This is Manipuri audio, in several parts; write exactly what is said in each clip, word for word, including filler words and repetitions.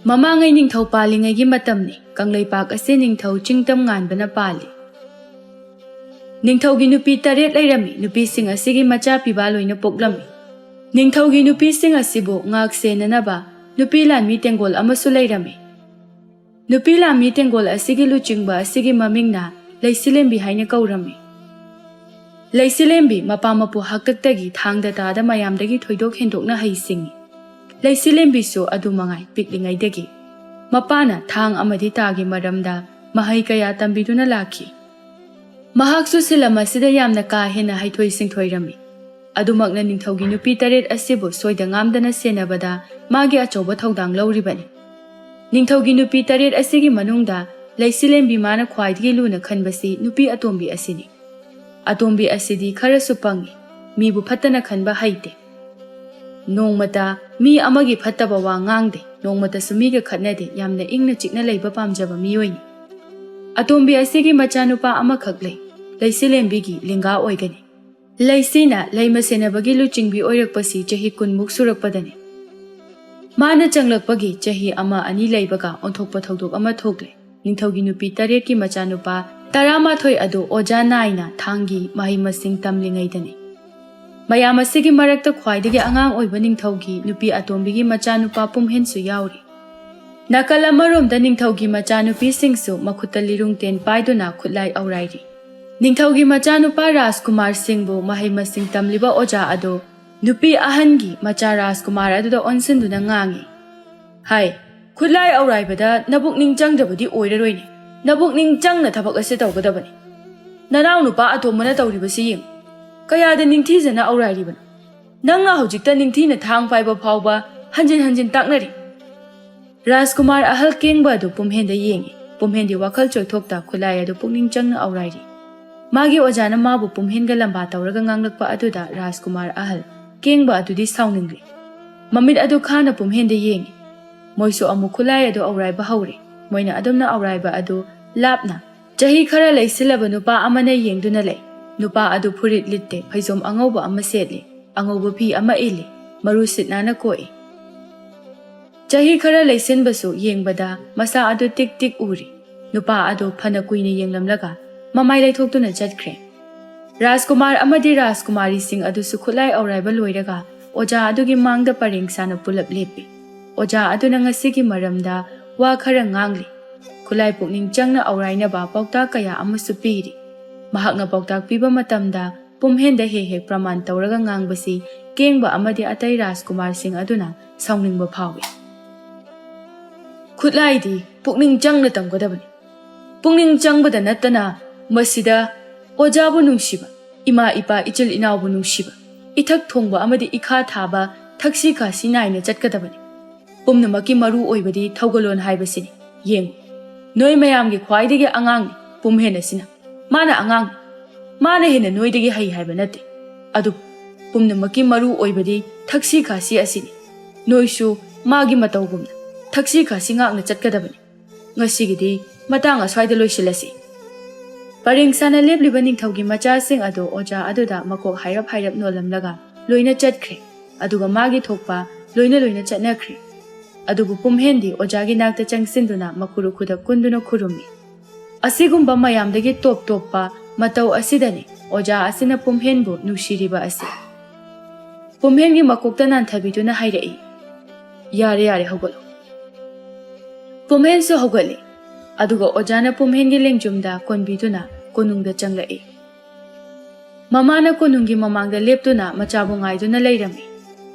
ꯃꯃꯥꯡꯉꯩ ꯅꯤꯡꯊꯧ ꯄꯥꯜꯂꯤꯉꯩꯒꯤ ꯃꯇꯝꯅꯤ꯫ ꯀꯪꯂꯩꯄꯥꯛ ꯑꯁꯤ ꯅꯤꯡꯊꯧ ꯆꯤꯡꯇꯝ ꯉꯥꯟꯕꯅ ꯄꯥꯜꯂꯤ꯫ ꯅꯤꯡꯊꯧꯒꯤ ꯅꯨꯄꯤ ꯇꯔꯦꯠ ꯂꯩꯔꯝꯃꯤ꯫ ꯅꯨꯄꯤꯁꯤꯡ ꯑꯁꯤꯒꯤ ꯃꯆꯥ ꯄꯤꯕ ꯂꯣꯏꯅ ꯄꯣꯛꯂꯝꯃꯤ꯫ ꯅꯤꯡꯊꯧꯒꯤ ꯅꯨꯄꯤꯁꯤꯡ ꯑꯁꯤꯕꯨ ꯉꯥꯛ ꯁꯦꯟꯅꯅꯕ ꯅꯨꯄꯤ ꯂꯥꯟꯃꯤ ꯇꯦꯡꯒꯣꯜ ꯑꯃꯁꯨ ꯂꯩꯔꯝꯃꯤ꯫ ꯅꯨꯄꯤ ꯂꯥꯟꯃꯤ ꯇꯦꯡꯒꯣꯜ ꯑꯁꯤꯒꯤ ꯂꯨꯆꯤꯡꯕ ꯑꯁꯤꯒꯤ ꯃꯃꯤꯡꯅ ꯂꯩꯁꯤꯂꯦꯝꯕꯤ ꯍꯥꯏꯅ ꯀꯧꯔꯝꯃꯤ꯫ ꯂꯩꯁꯤꯂꯦꯝꯕꯤ ꯃꯄꯥ ꯃꯄꯨ ꯍꯥꯛꯇꯛꯇꯒꯤ ꯊꯥꯡꯗ ꯇꯥꯗ ꯃꯌꯥꯝꯗꯒꯤ ꯊꯣꯏꯗꯣꯛ ꯍꯦꯟꯗꯣꯛꯅ ꯍꯩꯁꯤꯡꯉꯤ꯫ ꯂꯩꯁꯤꯂꯦꯝꯕꯤꯁꯨ ꯑꯗꯨ ꯃꯉꯥꯏ, ꯄꯤꯛꯂꯤꯉꯩꯗꯒꯤ ꯃꯄꯥꯅ ꯊꯥꯡ ꯑꯃꯗꯤ ꯇꯥꯒꯤ ꯃꯔꯝꯗ ꯃꯍꯩ ꯀꯌꯥ ꯇꯝꯕꯤꯗꯨꯅ ꯂꯥꯛꯈꯤ꯫ ꯃꯍꯥꯛꯁꯨ ꯁꯤꯂꯝ ꯑꯁꯤꯗ ꯌꯥꯝꯅ ꯀꯥ ꯍꯦꯟꯅ ꯍꯩꯊꯣꯏ ꯁꯤꯡꯊꯣꯏꯔꯝꯃꯤ꯫ ꯑꯗꯨꯃꯛꯅ ꯅꯤꯡꯊꯧꯒꯤ ꯅꯨꯄꯤ ꯇꯔꯦꯠ ꯑꯁꯤꯕꯨ ꯁꯣꯏꯗ ꯉꯥꯝꯗꯅ ꯁꯦꯟꯅꯕꯗ ꯃꯥꯒꯤ ꯑꯆꯧꯕ ꯊꯧꯗꯥꯡ ꯂꯧꯔꯤꯕꯅꯤ꯫ ꯅꯤꯡꯊꯧꯒꯤ ꯅꯨꯄꯤ ꯇꯔꯦꯠ ꯑꯁꯤꯒꯤ ꯃꯅꯨꯡꯗ ꯂꯩꯁꯤꯂꯦꯝꯕꯤ ꯃꯥꯅ ꯈ꯭ꯋꯥꯏꯗꯒꯤ ꯂꯨꯅ ꯈꯟꯕꯁꯤ ꯅꯨꯄꯤ ꯑꯇꯣꯝꯕꯤ ꯑꯁꯤꯅꯤ꯫ ꯑꯇꯣꯝꯕꯤ ꯑꯁꯤꯗꯤ ꯈꯔꯁꯨ ꯄꯪꯉꯤ, ꯃꯤꯕꯨ ꯐꯠꯇꯅ ꯈꯟꯕ ꯍꯩꯇꯦ꯫ ꯅꯣꯡꯃꯇ ꯃꯤ ꯑꯃꯒꯤ ꯐꯠꯇꯕ ꯋꯥ ꯉꯥꯡꯗꯦ, ꯅꯣꯡꯃꯇꯁꯨ ꯃꯤꯒ ꯈꯠꯅꯗꯦ, ꯌꯥꯝꯅ ꯏꯪꯅ ꯆꯤꯛꯅ ꯂꯩꯕ ꯄꯥꯝꯖꯕ ꯃꯤꯑꯣꯏꯅꯤ꯫ ꯑꯇꯣꯝꯕꯤ ꯑꯁꯤꯒꯤ ꯃꯆꯥꯅꯨꯄꯥ ꯑꯃꯈꯛ ꯂꯩ, ꯂꯩꯁꯤꯂꯦꯝꯕꯤꯒꯤ ꯂꯦꯡꯒꯥ ꯑꯣꯏꯒꯅꯤ꯫ ꯂꯩꯁꯤꯅ ꯂꯩꯃ ꯁꯦꯟꯅꯕꯒꯤ ꯂꯨꯆꯤꯡꯕꯤ ꯑꯣꯏꯔꯛꯄꯁꯤ ꯆꯍꯤ ꯀꯨꯟꯃꯨꯛ ꯁꯨꯔꯛꯄꯗꯅꯤ꯫ ꯃꯥꯅ ꯆꯪꯂꯛꯄꯒꯤ ꯆꯍꯤ ꯑꯃ ꯑꯅꯤ ꯂꯩꯕꯒ ꯑꯣꯟꯊꯣꯛꯄ ꯊꯧꯗꯣꯛ ꯑꯃ ꯊꯣꯛꯂꯦ꯫ ꯅꯤꯡꯊꯧꯒꯤ ꯅꯨꯄꯤ ꯇꯔꯦꯠꯀꯤ ꯃꯆꯥꯅꯨꯄꯥ ꯇꯔꯥꯃꯥꯊꯣꯏ ꯑꯗꯨ ꯑꯣꯖꯥ ꯅꯥꯏꯅ ꯊꯥꯡꯒꯤ ꯃꯍꯩ ꯃꯁꯤꯡ ꯇꯝꯂꯤꯉꯩꯗꯅꯤ꯫ ꯃꯌꯥꯝ ꯑꯁꯤꯒꯤ ꯃꯔꯛꯇ ꯈ꯭ꯋꯥꯏꯗꯒꯤ ꯑꯉꯥꯡ ꯑꯣꯏꯕ ꯅꯤꯡꯊꯧꯒꯤ ꯅꯨꯄꯤ ꯑꯇꯣꯝꯕꯤꯒꯤ ꯃꯆꯥꯅꯨꯄꯥ ꯄꯨꯝꯍꯦꯟꯁꯨ ꯌꯥꯎꯔꯤ꯫ ꯅꯥꯀꯜ ꯑꯃꯔꯣꯝꯗ ꯅꯤꯡꯊꯧꯒꯤ ꯃꯆꯥꯅꯨꯄꯤꯁꯤꯡꯁꯨ ꯃꯈꯨꯠꯇ ꯂꯤꯔꯨꯡ ꯇꯦꯟ ꯄꯥꯏꯗꯨꯅ ꯈꯨꯠꯂꯥꯏ ꯑꯧꯔꯥꯏꯔꯤ꯫ ꯅꯤꯡꯊꯧꯒꯤ ꯃꯆꯥꯅꯨꯄꯥ ꯔꯥꯖꯀꯨꯃꯥꯔ ꯁꯤꯡꯕꯨ ꯃꯍꯩ ꯃꯁꯤꯡ ꯇꯝꯂꯤꯕ ꯑꯣꯖꯥ ꯑꯗꯨ ꯅꯨꯄꯤ ꯑꯍꯟꯒꯤ ꯃꯆꯥ ꯔꯥꯖꯀꯨꯃꯥꯔ ꯑꯗꯨꯗ ꯑꯣꯟꯁꯤꯟꯗꯨꯅ ꯉꯥꯡꯉꯤ꯫ ꯍꯥꯏ, ꯈꯨꯠꯂꯥꯏ ꯑꯧꯔꯥꯏꯕꯗ ꯅꯕꯨꯛꯅꯤꯡ ꯆꯪꯗꯕꯗꯤ ꯑꯣꯏꯔꯔꯣꯏꯅꯦ꯫ ꯅꯕꯨꯛꯅꯤꯡ ꯆꯪꯅ ꯊꯕꯛ ꯑꯁꯤ ꯇꯧꯒꯗꯕꯅꯤ꯫ ꯅꯅꯥꯎ ꯅꯨꯄꯥ ꯑꯇꯣꯝꯕꯅ ꯇꯧꯔꯤꯕꯁꯤ ꯌꯦꯡꯉꯨ꯫ ꯀꯌꯥꯗ ꯅꯤꯡꯊꯤꯖꯅ ꯑꯧꯔꯥꯏꯔꯤꯕꯅꯣ꯫ ꯅꯪꯅ ꯍꯧꯖꯤꯛꯇ ꯅꯤꯡꯊꯤꯅ ꯊꯥꯡ ꯄꯥꯏꯕ ꯐꯥꯎꯕ ꯍꯟꯖꯤꯟ ꯍꯟꯖꯤꯟ ꯇꯥꯛꯅꯔꯤ꯫ ꯔꯥꯖꯀꯨꯃꯥꯔ ꯑꯍꯜ ꯀꯦꯡꯕ ꯑꯗꯨ ꯄꯨꯝꯍꯦꯟꯗ ꯌꯦꯡꯉꯤ꯫ ꯄꯨꯝꯍꯦꯟꯗꯤ ꯋꯥꯈꯜ ꯆꯣꯏꯊꯣꯛꯇ ꯈꯨꯠꯂꯥꯏ ꯑꯗꯨ ꯄꯨꯛꯅꯤꯡ ꯆꯪꯅ ꯑꯧꯔꯥꯏꯔꯤ꯫ ꯃꯥꯒꯤ ꯑꯣꯖꯥꯅ ꯃꯥꯕꯨ ꯄꯨꯝꯍꯦꯟꯒ ꯂꯝꯕꯥ ꯇꯧꯔꯒ ꯉꯥꯡꯂꯛꯄ ꯑꯗꯨꯗ ꯔꯥꯖꯀꯨꯃꯥꯔ ꯑꯍꯜ ꯀꯦꯡꯕ ꯑꯗꯨꯗꯤ ꯁꯥꯎꯅꯤꯡꯂꯤ꯫ ꯃꯃꯤꯠ ꯑꯗꯨ ꯈꯥꯅ ꯄꯨꯝꯍꯦꯟꯗ ꯌꯦꯡꯉꯤ꯫ ꯃꯣꯏꯁꯨ ꯑꯃꯨꯛ ꯈꯨꯠꯂꯥꯏ ꯑꯗꯨ ꯑꯧꯔꯥꯏꯕ ꯍꯧꯔꯦ꯫ ꯃꯣꯏꯅ ꯑꯗꯨꯝꯅ ꯑꯧꯔꯥꯏꯕ ꯑꯗꯨ ꯂꯥꯞꯅ ꯆꯍꯤ ꯈꯔ ꯂꯩꯁꯤꯜꯂꯕ ꯅꯨꯄꯥ ꯑꯃꯅ ꯌꯦꯡꯗꯨꯅ ꯂꯩ꯫ ꯅꯨꯄꯥ ꯑꯗꯨ ꯐꯨꯔꯤꯠ ꯂꯤꯠꯇꯦ, ꯐꯩꯖꯣꯝ ꯑꯉꯧꯕ ꯑꯃ ꯁꯦꯠꯂꯤ, ꯑꯉꯧꯕ ꯐꯤ ꯑꯃ ꯏꯜꯂꯤ, ꯃꯔꯨ ꯁꯤꯠ ꯅꯥꯟꯅ ꯀꯣꯛꯏ꯫ ꯆꯍꯤ ꯈꯔ ꯂꯩꯁꯤꯟꯕꯁꯨ ꯌꯦꯡꯕꯗ ꯃꯁꯥ ꯑꯗꯨ ꯇꯤꯛ ꯇꯤꯛ ꯎꯔꯤ꯫ ꯅꯨꯄꯥ ꯑꯗꯨ ꯐꯅ ꯀꯨꯏꯅ ꯌꯦꯡꯂꯝꯂꯒ ꯃꯃꯥꯏ ꯂꯩꯊꯣꯛꯇꯨꯅ ꯆꯠꯈ꯭ꯔꯦ꯫ ꯔꯥꯖꯀꯨꯃꯥꯔ ꯑꯃꯗꯤ ꯔꯥꯖꯀꯨꯃꯥꯔꯤꯁꯤꯡ ꯑꯗꯨꯁꯨ ꯈꯨꯠꯂꯥꯏ ꯑꯧꯔꯥꯏꯕ ꯂꯣꯏꯔꯒ ꯑꯣꯖꯥ ꯑꯗꯨꯒꯤ ꯃꯥꯡꯗ ꯄꯔꯦꯡ ꯁꯥꯅ ꯄꯨꯂꯞ ꯂꯦꯞꯄꯤ꯫ ꯑꯣꯖꯥ ꯑꯗꯨꯅ ꯉꯁꯤꯒꯤ ꯃꯔꯝꯗ ꯋꯥ ꯈꯔ ꯉꯥꯡꯂꯤ꯫ ꯈꯨꯠꯂꯥꯏ ꯄꯨꯛꯅꯤꯡ ꯆꯪꯅ ꯑꯧꯔꯥꯏꯅꯕ ꯄꯥꯎꯇꯥꯛ ꯀꯌꯥ ꯑꯃꯁꯨ ꯄꯤꯔꯤ꯫ ꯃꯍꯥꯛꯅ ꯄꯥꯎꯇꯥꯛ ꯄꯤꯕ ꯃꯇꯝꯗ ꯄꯨꯝꯍꯦꯟꯗ ꯍꯦꯛ ꯍꯦꯛ ꯄ꯭ꯔꯃꯥꯟ ꯇꯧꯔꯒ ꯉꯥꯡꯕꯁꯤ ꯀꯦꯡꯕ ꯑꯃꯗꯤ ꯑꯇꯩ ꯔꯥꯖꯀꯨꯃꯥꯔꯁꯤꯡ ꯑꯗꯨꯅ ꯁꯥꯎꯅꯤꯡꯕ ꯐꯥꯎꯏ꯫ "ꯈꯨꯠꯂꯥꯏꯗꯤ ꯄꯨꯛꯅꯤꯡ ꯆꯪꯅ ꯇꯝꯒꯗꯕꯅꯤ꯫ ꯄꯨꯛꯅꯤꯡ ꯆꯪꯕꯗ ꯅꯠꯇꯅ ꯃꯁꯤꯗ ꯑꯣꯖꯥꯕꯨ ꯅꯨꯡꯁꯤꯕ, ꯏꯃꯥ ꯏꯄꯥ ꯏꯆꯤꯜ ꯏꯅꯥꯎꯕꯨ ꯅꯨꯡꯁꯤꯕ, ꯏꯊꯛ ꯊꯣꯡꯕ ꯑꯃꯗꯤ ꯏꯈꯥ ꯊꯥꯕ, ꯊꯛꯁꯤ ꯈꯥꯁꯤ ꯅꯥꯏꯅ ꯆꯠꯀꯗꯕꯅꯤ꯫ ꯄꯨꯝꯅꯃꯛꯀꯤ ꯃꯔꯨ ꯑꯣꯏꯕꯗꯤ ꯊꯧꯒꯜꯂꯣꯟ ꯍꯥꯏꯕꯁꯤꯅꯤ꯫ ꯌꯦꯡꯉꯨ, ꯅꯣꯏ ꯃꯌꯥꯝꯒꯤ ꯈ꯭ꯋꯥꯏꯗꯒꯤ ꯑꯉꯥꯡꯅꯤ ꯄꯨꯝꯍꯦꯟ ꯑꯁꯤꯅ꯫ ꯃꯥꯅ ꯑꯉꯥꯡꯅꯤ꯫ ꯃꯥꯅ ꯍꯦꯟꯅ ꯅꯣꯏꯗꯒꯤ ꯍꯩ ꯍꯥꯏꯕ ꯅꯠꯇꯦ꯫ ꯑꯗꯨꯕꯨ ꯄꯨꯝꯅꯃꯛꯀꯤ ꯃꯔꯨ ꯑꯣꯏꯕꯗꯤ ꯊꯛꯁꯤ ꯈꯥꯁꯤ ꯑꯁꯤꯅꯤ꯫ ꯅꯣꯏꯁꯨ ꯃꯥꯒꯤ ꯃꯇꯧꯒꯨꯝꯅ ꯊꯛꯁꯤ ꯈꯥꯁꯤ ꯉꯥꯛꯅ ꯆꯠꯀꯗꯕꯅꯤ꯫ ꯉꯁꯤꯒꯤꯗꯤ ꯃꯇꯥꯡ ꯑꯁ꯭ꯋꯥꯏꯗ ꯂꯣꯏꯁꯤꯜꯂꯁꯤ꯫" ꯄꯔꯦꯡ ꯁꯥꯅ ꯂꯦꯞꯂꯤꯕ ꯅꯤꯡꯊꯧꯒꯤ ꯃꯆꯥꯁꯤꯡ ꯑꯗꯨ ꯑꯣꯖꯥ ꯑꯗꯨꯗ ꯃꯀꯣꯛ ꯍꯥꯏꯔꯞ ꯍꯥꯏꯔꯞ ꯅꯣꯜꯂꯝꯂꯒ ꯂꯣꯏꯅ ꯆꯠꯈ꯭ꯔꯦ꯫ ꯑꯗꯨꯒ ꯃꯥꯒꯤ ꯊꯣꯛꯄ ꯂꯣꯏꯅ ꯂꯣꯏꯅ ꯆꯠꯅꯈ꯭ꯔꯦ꯫ ꯑꯗꯨꯕꯨ ꯄꯨꯝꯍꯦꯟꯗꯤ ꯑꯣꯖꯥꯒꯤ ꯅꯥꯛꯇ ꯆꯪꯁꯤꯟꯗꯨꯅ ꯃꯈꯨꯔꯨ ꯈꯨꯗꯛ ꯀꯨꯟꯗꯨꯅ ꯈꯨꯔꯨꯝꯃꯤ꯫ ꯑꯁꯤꯒꯨꯝꯕ ꯃꯌꯥꯝꯗꯒꯤ ꯇꯣꯞ ꯇꯣꯞꯄ ꯃꯇꯧ ꯑꯁꯤꯗꯅꯤ ꯑꯣꯖꯥ ꯑꯁꯤꯅ ꯄꯨꯝꯍꯦꯟꯕꯨ ꯅꯨꯡꯁꯤꯔꯤꯕ ꯑꯁꯤ꯫ ꯄꯨꯝꯍꯦꯟꯒꯤ ꯃꯀꯣꯛꯇ ꯅꯥꯟꯊꯕꯤꯗꯨꯅ ꯍꯥꯏꯔꯛꯏ, "ꯌꯥꯔꯦ, ꯌꯥꯔꯦ, ꯍꯧꯒꯠꯂꯣ꯫" ꯄꯨꯝꯍꯦꯟꯁꯨ ꯍꯧꯒꯠꯂꯤ꯫ ꯑꯗꯨꯒ ꯑꯣꯖꯥꯅ ꯄꯨꯝꯍꯦꯟꯒꯤ ꯂꯦꯡꯖꯨꯝꯗ ꯀꯣꯟꯕꯤꯗꯨꯅ ꯀꯣꯅꯨꯡꯗ ꯆꯪꯂꯛꯏ꯫ ꯃꯃꯥꯅ ꯀꯣꯅꯨꯡꯒꯤ ꯃꯃꯥꯡꯗ ꯂꯦꯞꯇꯨꯅ ꯃꯆꯥꯕꯨ ꯉꯥꯏꯗꯨꯅ ꯂꯩꯔꯝꯃꯤ꯫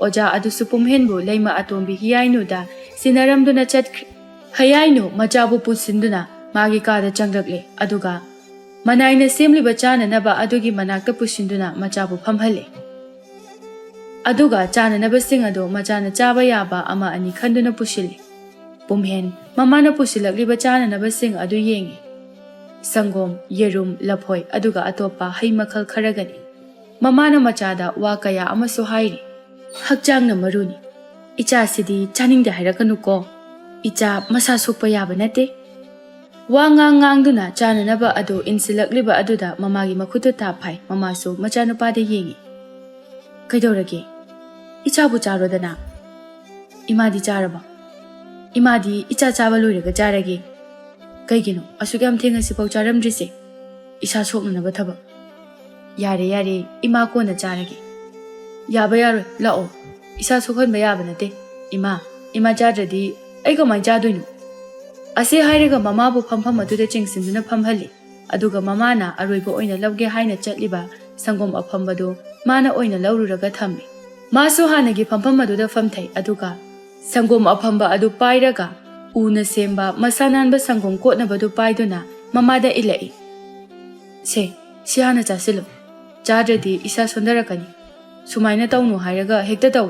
ꯑꯣꯖꯥ ꯑꯗꯨꯁꯨ ꯄꯨꯝꯍꯦꯟꯕꯨ ꯂꯩꯃ ꯑꯇꯣꯝꯕꯤ ꯍꯤꯌꯥꯏꯅꯨꯗ ꯁꯤꯟꯅꯔꯝꯗꯨꯅ ꯆꯠꯈ꯭ꯔꯦ꯫ ꯍꯤꯌꯥꯏꯅꯨ ꯃꯆꯥꯕꯨ ꯄꯨꯁꯤꯟꯗꯨꯅ ꯃꯥꯒꯤ ꯀꯥꯗ ꯆꯪꯂꯛꯂꯦ, ꯑꯗꯨꯒ ꯃꯅꯥꯏꯅ ꯁꯦꯝꯂꯤꯕ ꯆꯥꯅꯅꯕ ꯑꯗꯨꯒꯤ ꯃꯅꯥꯛꯇ ꯄꯨꯁꯤꯟꯗꯨꯅ ꯃꯆꯥꯕꯨ ꯐꯝꯍꯜꯂꯦ꯫ ꯑꯗꯨꯒ ꯆꯥꯅꯅꯕꯁꯤꯡ ꯑꯗꯨ ꯃꯆꯥꯅ ꯆꯥꯕ ꯌꯥꯕ ꯑꯃ ꯑꯅꯤ ꯈꯟꯗꯨꯅ ꯄꯨꯁꯤꯜꯂꯤ꯫ ꯄꯨꯝꯍꯦꯟ ꯃꯃꯥꯅ ꯄꯨꯁꯤꯜꯂꯛꯂꯤꯕ ꯆꯥꯅꯅꯕꯁꯤꯡ ꯑꯗꯨ ꯌꯦꯡꯉꯤ꯫ ꯁꯪꯒꯣꯝ, ꯌꯦꯔꯨꯝ, ꯂꯐꯣꯏ, ꯑꯗꯨꯒ ꯑꯇꯣꯞꯄ ꯍꯩ ꯃꯈꯜ ꯈꯔꯒꯅꯤ꯫ ꯃꯃꯥꯅ ꯃꯆꯥꯗ ꯋꯥ ꯀꯌꯥ ꯑꯃꯁꯨ ꯍꯥꯏꯔꯤ꯫ "ꯍꯛꯆꯥꯡꯅ ꯃꯔꯨꯅꯤ꯫ ꯏꯆꯥꯁꯤꯗꯤ ꯆꯥꯅꯤꯡꯗꯦ ꯍꯥꯏꯔꯛꯀꯅꯨꯀꯣ꯫ ꯏꯆꯥ ꯃꯁꯥ ꯁꯣꯛꯄ ꯌꯥꯕ ꯅꯠꯇꯦ꯫" ꯋꯥ ꯉꯥꯡ ꯉꯥꯡꯗꯨꯅ ꯆꯥꯅꯅꯕ ꯑꯗꯨ ꯏꯟꯁꯤꯜꯂꯛꯂꯤꯕ ꯑꯗꯨꯗ ꯃꯃꯥꯒꯤ ꯃꯈꯨꯠꯇꯨ ꯇꯥꯞ ꯐꯥꯏ꯫ ꯃꯃꯥꯁꯨ ꯃꯆꯥꯅꯨꯄꯥꯗ ꯌꯦꯡꯉꯤ꯫ "ꯀꯩꯗꯧꯔꯒꯦ? ꯏꯆꯥꯕꯨ ꯆꯥꯔꯣꯗꯅ꯫" "ꯏꯃꯥꯗꯤ ꯆꯥꯔꯕ?" "ꯏꯃꯥꯗꯤ ꯏꯆꯥ ꯆꯥꯕ ꯂꯣꯏꯔꯒ ꯆꯥꯔꯒꯦ꯫ ꯀꯩꯒꯤꯅꯣ ꯑꯁꯨꯛ ꯌꯥꯝ ꯊꯦꯡꯉꯁꯤꯐꯥꯎ ꯆꯥꯔꯝꯗ꯭ꯔꯤꯁꯦ? ꯏꯁꯥ ꯁꯣꯛꯅꯅꯕ ꯊꯕꯛ꯫ ꯌꯥꯔꯦ, ꯌꯥꯔꯦ, ꯏꯃꯥ ꯀꯣꯟꯅ ꯆꯥꯔꯒꯦ꯫ ꯌꯥꯕ ꯌꯥꯔꯣꯏ, ꯂꯥꯛꯑꯣ꯫ ꯏꯁꯥ ꯁꯣꯛꯍꯟꯕ ꯌꯥꯕ ꯅꯠꯇꯦ꯫ ꯏꯃꯥ, ꯏꯃꯥ ꯆꯥꯗ꯭ꯔꯗꯤ ꯑꯩ ꯀꯃꯥꯏꯅ ꯆꯥꯗꯣꯏꯅꯣ?" ꯑꯁꯤ ꯍꯥꯏꯔꯒ ꯃꯃꯥꯕꯨ ꯐꯝꯐꯝ ꯑꯗꯨꯗ ꯆꯤꯡꯁꯤꯟꯗꯨꯅ ꯐꯝꯍꯜꯂꯤ꯫ ꯑꯗꯨꯒ ꯃꯃꯥꯅ ꯑꯔꯣꯏꯕ ꯑꯣꯏꯅ ꯂꯧꯒꯦ ꯍꯥꯏꯅ ꯆꯠꯂꯤꯕ ꯁꯪꯒꯣꯝ ꯑꯐꯝꯕꯗꯨ ꯃꯥꯅ ꯑꯣꯏꯅ ꯂꯧꯔꯨꯔꯒ ꯊꯝꯃꯤ꯫ ꯃꯥꯁꯨ ꯍꯥꯟꯅꯒꯤ ꯐꯝꯐꯝ ꯑꯗꯨꯗ ꯐꯝꯊꯩ, ꯑꯗꯨꯒ ꯁꯪꯒꯣꯝ ꯑꯐꯝꯕ ꯑꯗꯨ ꯄꯥꯏꯔꯒ ꯎꯅ ꯁꯦꯝꯕ ꯃꯁꯥ ꯅꯥꯟꯕ ꯁꯪꯒꯣꯝ ꯀꯣꯠꯅꯕꯗꯨ ꯄꯥꯏꯗꯨꯅ ꯃꯃꯥꯗ ꯏꯜꯂꯛꯏ꯫ "ꯁꯦ, ꯁꯤ ꯍꯥꯟꯅ ꯆꯥꯁꯤꯜꯂꯨ꯫ ꯆꯥꯗ꯭ꯔꯗꯤ ꯏꯁꯥ ꯁꯣꯟꯊꯔꯛꯀꯅꯤ꯫ ꯁꯨꯃꯥꯏꯅ ꯇꯧꯅꯨ ꯍꯥꯏꯔꯒ ꯍꯦꯛꯇ ꯇꯧ꯫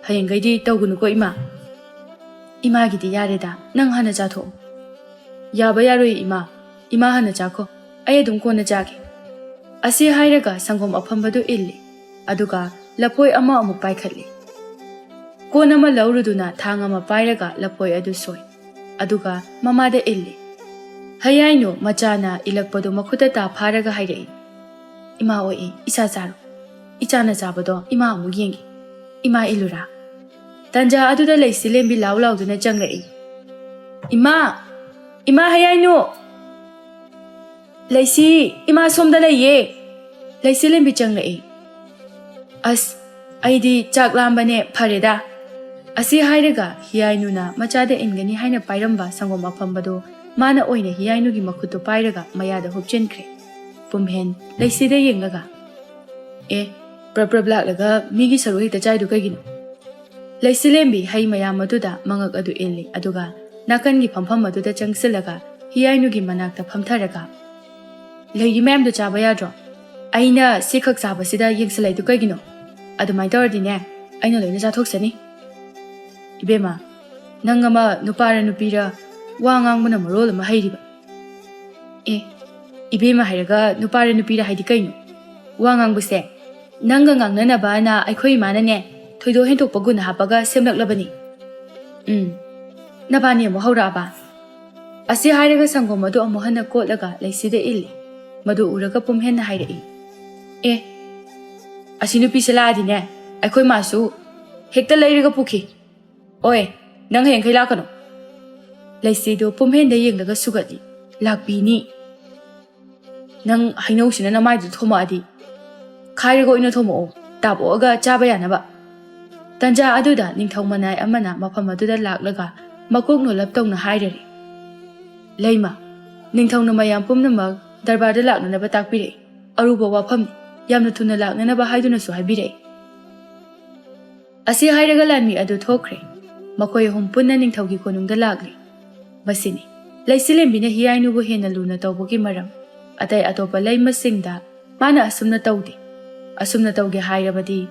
ꯍꯌꯦꯡꯈꯩꯗꯤ ꯇꯧꯒꯅꯨꯀꯣ, ꯏꯃꯥ꯫ ꯏꯃꯥꯒꯤꯗꯤ ꯌꯥꯔꯦꯗ, ꯅꯪ ꯍꯥꯟꯅ ꯆꯥꯊꯣꯛꯑꯣ꯫" "ꯌꯥꯕ ꯌꯥꯔꯣꯏ, ꯏꯃꯥ꯫ ꯏꯃꯥ ꯍꯥꯟꯅ ꯆꯥꯈꯣ꯫ ꯑꯩ ꯑꯗꯨꯝ ꯀꯣꯟꯅ ꯆꯥꯒꯦ꯫" ꯑꯁꯤ ꯍꯥꯏꯔꯒ ꯁꯪꯒꯣꯝ ꯑꯐꯝꯕꯗꯨ ꯏꯜꯂꯤ꯫ ꯑꯗꯨꯒ ꯂꯐꯣꯏ ꯑꯃ ꯑꯃꯨꯛ ꯄꯥꯏꯈꯠꯂꯤ꯫ ꯀꯣꯟ ꯑꯃ ꯂꯧꯔꯨꯗꯨꯅ ꯊꯥꯡ ꯑꯃ ꯄꯥꯏꯔꯒ ꯂꯐꯣꯏ ꯑꯗꯨ ꯁꯣꯏ꯫ ꯑꯗꯨꯒ ꯃꯃꯥꯗ ꯏꯜꯂꯤ꯫ ꯍꯌꯥꯏꯅꯨ ꯃꯆꯥꯅ ꯏꯜꯂꯛꯄꯗꯨ ꯃꯈꯨꯠꯇ ꯇꯥ ꯐꯥꯔꯒ ꯍꯥꯏꯔꯛꯏ, "ꯏꯃꯥ ꯑꯣꯏ, ꯏꯆꯥ ꯆꯥꯔꯣ꯫ ꯏꯆꯥꯅ ꯆꯥꯕꯗꯣ ꯏꯃꯥ ꯑꯃꯨꯛ ꯌꯦꯡꯒꯦ꯫ ꯏꯃꯥ ꯏꯜꯂꯨꯔꯥ?" ꯇꯟꯖꯥ ꯑꯗꯨꯗ ꯂꯩꯁꯤꯂꯦꯝꯕꯤ ꯂꯥꯎ ꯂꯥꯎꯗꯨꯅ ꯆꯪꯂꯛꯏ꯫ "ꯏꯃꯥ! ꯏꯃꯥ ꯍꯌꯥꯏꯅꯨ!" "ꯂꯩꯁꯤ, ꯏꯃꯥ ꯁꯣꯝꯗ ꯂꯩꯌꯦ꯫" ꯂꯩꯁꯤꯂꯦꯝꯕꯤ ꯆꯪꯂꯛꯏ꯫ "ꯑꯁ, ꯑꯩꯗꯤ ꯆꯥꯛ ꯂꯥꯝꯕꯅꯦ, ꯐꯔꯦꯗ꯫" ꯑꯁꯤ ꯍꯥꯏꯔꯒ ꯍꯤꯌꯥꯏꯅꯨꯅ ꯃꯆꯥꯗ ꯏꯟꯒꯅꯤ ꯍꯥꯏꯅ ꯄꯥꯏꯔꯝꯕ ꯁꯪꯒꯣꯝ ꯑꯐꯝꯕꯗꯨ ꯃꯥꯅ ꯑꯣꯏꯅ ꯍꯤꯌꯥꯏꯅꯨꯒꯤ ꯃꯈꯨꯠꯇꯨ ꯄꯥꯏꯔꯒ ꯃꯌꯥꯗ ꯍꯨꯞꯆꯤꯟꯈ꯭ꯔꯦ꯫ ꯄꯨꯝꯍꯦꯟ ꯂꯩꯁꯤꯗ ꯌꯦꯡꯂꯒ, "ꯑꯦ, ꯄ꯭ꯔꯞ ꯄ꯭ꯔꯞ ꯂꯥꯛꯂꯒ ꯃꯤꯒꯤ ꯁꯔꯨ ꯍꯦꯛꯇ ꯆꯥꯏꯗꯨ ꯀꯩꯒꯤꯅꯣ?" ꯂꯩꯁꯤꯂꯦꯝꯕꯤ ꯍꯩ ꯃꯌꯥꯝ ꯑꯗꯨꯗ ꯃꯉꯛ ꯑꯗꯨ ꯏꯜꯂꯤ, ꯑꯗꯨꯒ ꯅꯥꯀꯟꯒꯤ ꯐꯝꯐꯝ ꯑꯗꯨꯗ ꯆꯪꯁꯤꯜꯂꯒ ꯍꯤꯌꯥꯏꯅꯨꯒꯤ ꯃꯅꯥꯛꯇ ꯐꯝꯊꯔꯒ, "ꯂꯩꯔꯤ ꯃꯌꯥꯝꯗꯨ ꯆꯥꯕ ꯌꯥꯗ꯭ꯔꯣ? ꯑꯩꯅ ꯁꯤꯈꯛ ꯆꯥꯕꯁꯤꯗ ꯌꯦꯡꯁꯤꯜꯂꯛꯏꯗꯨ ꯀꯩꯒꯤꯅꯣ? ꯑꯗꯨꯃꯥꯏꯅ ꯇꯧꯔꯗꯤꯅꯦ, ꯑꯩꯅ ꯂꯣꯏꯅ ꯆꯥꯊꯣꯛꯆꯅꯤ꯫" "ꯏꯕꯦꯝꯃ, ꯅꯪ ꯑꯃ ꯅꯨꯄꯥꯔ ꯅꯨꯄꯤꯔ, ꯋꯥ ꯉꯥꯡꯕꯅ ꯃꯔꯣꯜ ꯑꯃ ꯍꯩꯔꯤꯕ꯫" "ꯑꯦ, ꯏꯕꯦꯝꯃ ꯍꯥꯏꯔꯒ ꯅꯨꯄꯥꯔ ꯅꯨꯄꯤꯔ ꯍꯥꯏꯗꯤ ꯀꯩꯅꯣ? ꯋꯥ ꯉꯥꯡꯕꯁꯦ ꯅꯪꯒ ꯉꯥꯡꯅꯅꯕꯅ ꯑꯩꯈꯣꯏ ꯏꯃꯥꯅꯅꯦ, ꯊꯣꯏꯗꯣꯛ ꯍꯦꯟꯗꯣꯛꯄ ꯒꯨꯟ ꯍꯥꯞꯄꯒ ꯁꯦꯝꯂꯛꯂꯕꯅꯤ꯫" "ꯎꯝ, ꯅꯕꯥꯅꯤ ꯑꯃꯨꯛ ꯍꯧꯔꯛꯑꯕ?" ꯑꯁꯤ ꯍꯥꯏꯔꯒ ꯁꯪꯒꯣꯝ ꯑꯗꯨ ꯑꯃꯨꯛ ꯍꯟꯅ ꯀꯣꯠꯂꯒ ꯂꯩꯁꯤꯗ ꯏꯜꯂꯤ꯫ ꯃꯗꯨ ꯎꯔꯒ ꯄꯨꯝꯍꯦꯟꯅ ꯍꯥꯏꯔꯛꯏ, "ꯑꯦ, ꯑꯁꯤ ꯅꯨꯄꯤꯁꯦ ꯂꯥꯛꯑꯗꯤꯅꯦ, ꯑꯩꯈꯣꯏ ꯃꯥꯁꯨ ꯍꯦꯛꯇ ꯂꯩꯔꯒ ꯄꯨꯈꯤ꯫ ꯑꯣꯏ, ꯅꯪ ꯍꯌꯦꯡꯈꯩ ꯂꯥꯛꯀꯅꯨ꯫ ꯂꯩꯁꯤꯗꯣ ꯄꯨꯝꯍꯦꯟꯗ ꯌꯦꯡꯂꯒ ꯁꯨꯒꯠꯂꯤ꯫ "ꯂꯥꯛꯄꯤꯅꯤ꯫ ꯅꯪ ꯍꯩꯅꯧꯁꯤꯅ ꯅꯃꯥꯏꯗꯨꯗ ꯊꯣꯝꯃꯛꯑꯗꯤ ꯈꯥꯏꯔꯒ ꯑꯣꯏꯅ ꯊꯣꯝꯃꯛꯑꯣ, ꯇꯥꯞ ꯑꯣꯛꯑꯒ ꯆꯥꯕ ꯌꯥꯅꯕ"꯫ ꯇꯟꯖꯥ ꯑꯗꯨꯗ ꯅꯤꯡꯊꯧ ꯃꯅꯥꯏ ꯑꯃꯅ ꯃꯐꯝ ꯑꯗꯨꯗ ꯂꯥꯛꯂꯒ ꯃꯀꯣꯛ ꯅꯣꯜꯂꯞ ꯇꯧꯅ ꯍꯥꯏꯔꯔꯤ, "ꯂꯩꯃ, ꯅꯤꯡꯊꯧꯅ ꯃꯌꯥꯝ ꯄꯨꯝꯅꯃꯛ ꯗꯔꯕꯥꯔꯗ ꯂꯥꯛꯅꯅꯕ ꯇꯥꯛꯄꯤꯔꯛꯏ꯫ ꯑꯔꯨꯕ ꯋꯥꯐꯝꯅꯤ, ꯌꯥꯝꯅ ꯊꯨꯅ ꯂꯥꯛꯅꯅꯕ ꯍꯥꯏꯗꯨꯅꯁꯨ ꯍꯥꯏꯕꯤꯔꯛꯏ"꯫ ꯑꯁꯤ ꯍꯥꯏꯔꯒ ꯂꯥꯟꯃꯤ ꯑꯗꯨ ꯊꯣꯛꯈ꯭ꯔꯦ꯫ ꯃꯈꯣꯏ ꯑꯍꯨꯝ ꯄꯨꯟꯅ ꯅꯤꯡꯊꯧꯒꯤ ꯀꯣꯅꯨꯡꯗ ꯂꯥꯛꯂꯤ꯫ ꯃꯁꯤꯅꯤ ꯂꯩꯆꯤꯂꯦꯝꯕꯤꯅ ꯍꯤꯌꯥꯏꯅꯨꯕꯨ ꯍꯦꯟꯅ ꯂꯨꯅ ꯇꯧꯕꯒꯤ ꯃꯔꯝ꯫ ꯑꯇꯩ ꯑꯇꯣꯞꯄ ꯂꯩꯃꯁꯤꯡꯗ ꯃꯥꯅ ꯑꯁꯨꯝꯅ ꯇꯧꯗꯦ꯫ ꯑꯁꯨꯝꯅ ꯇꯧꯒꯦ ꯍꯥꯏꯔꯕꯗꯤ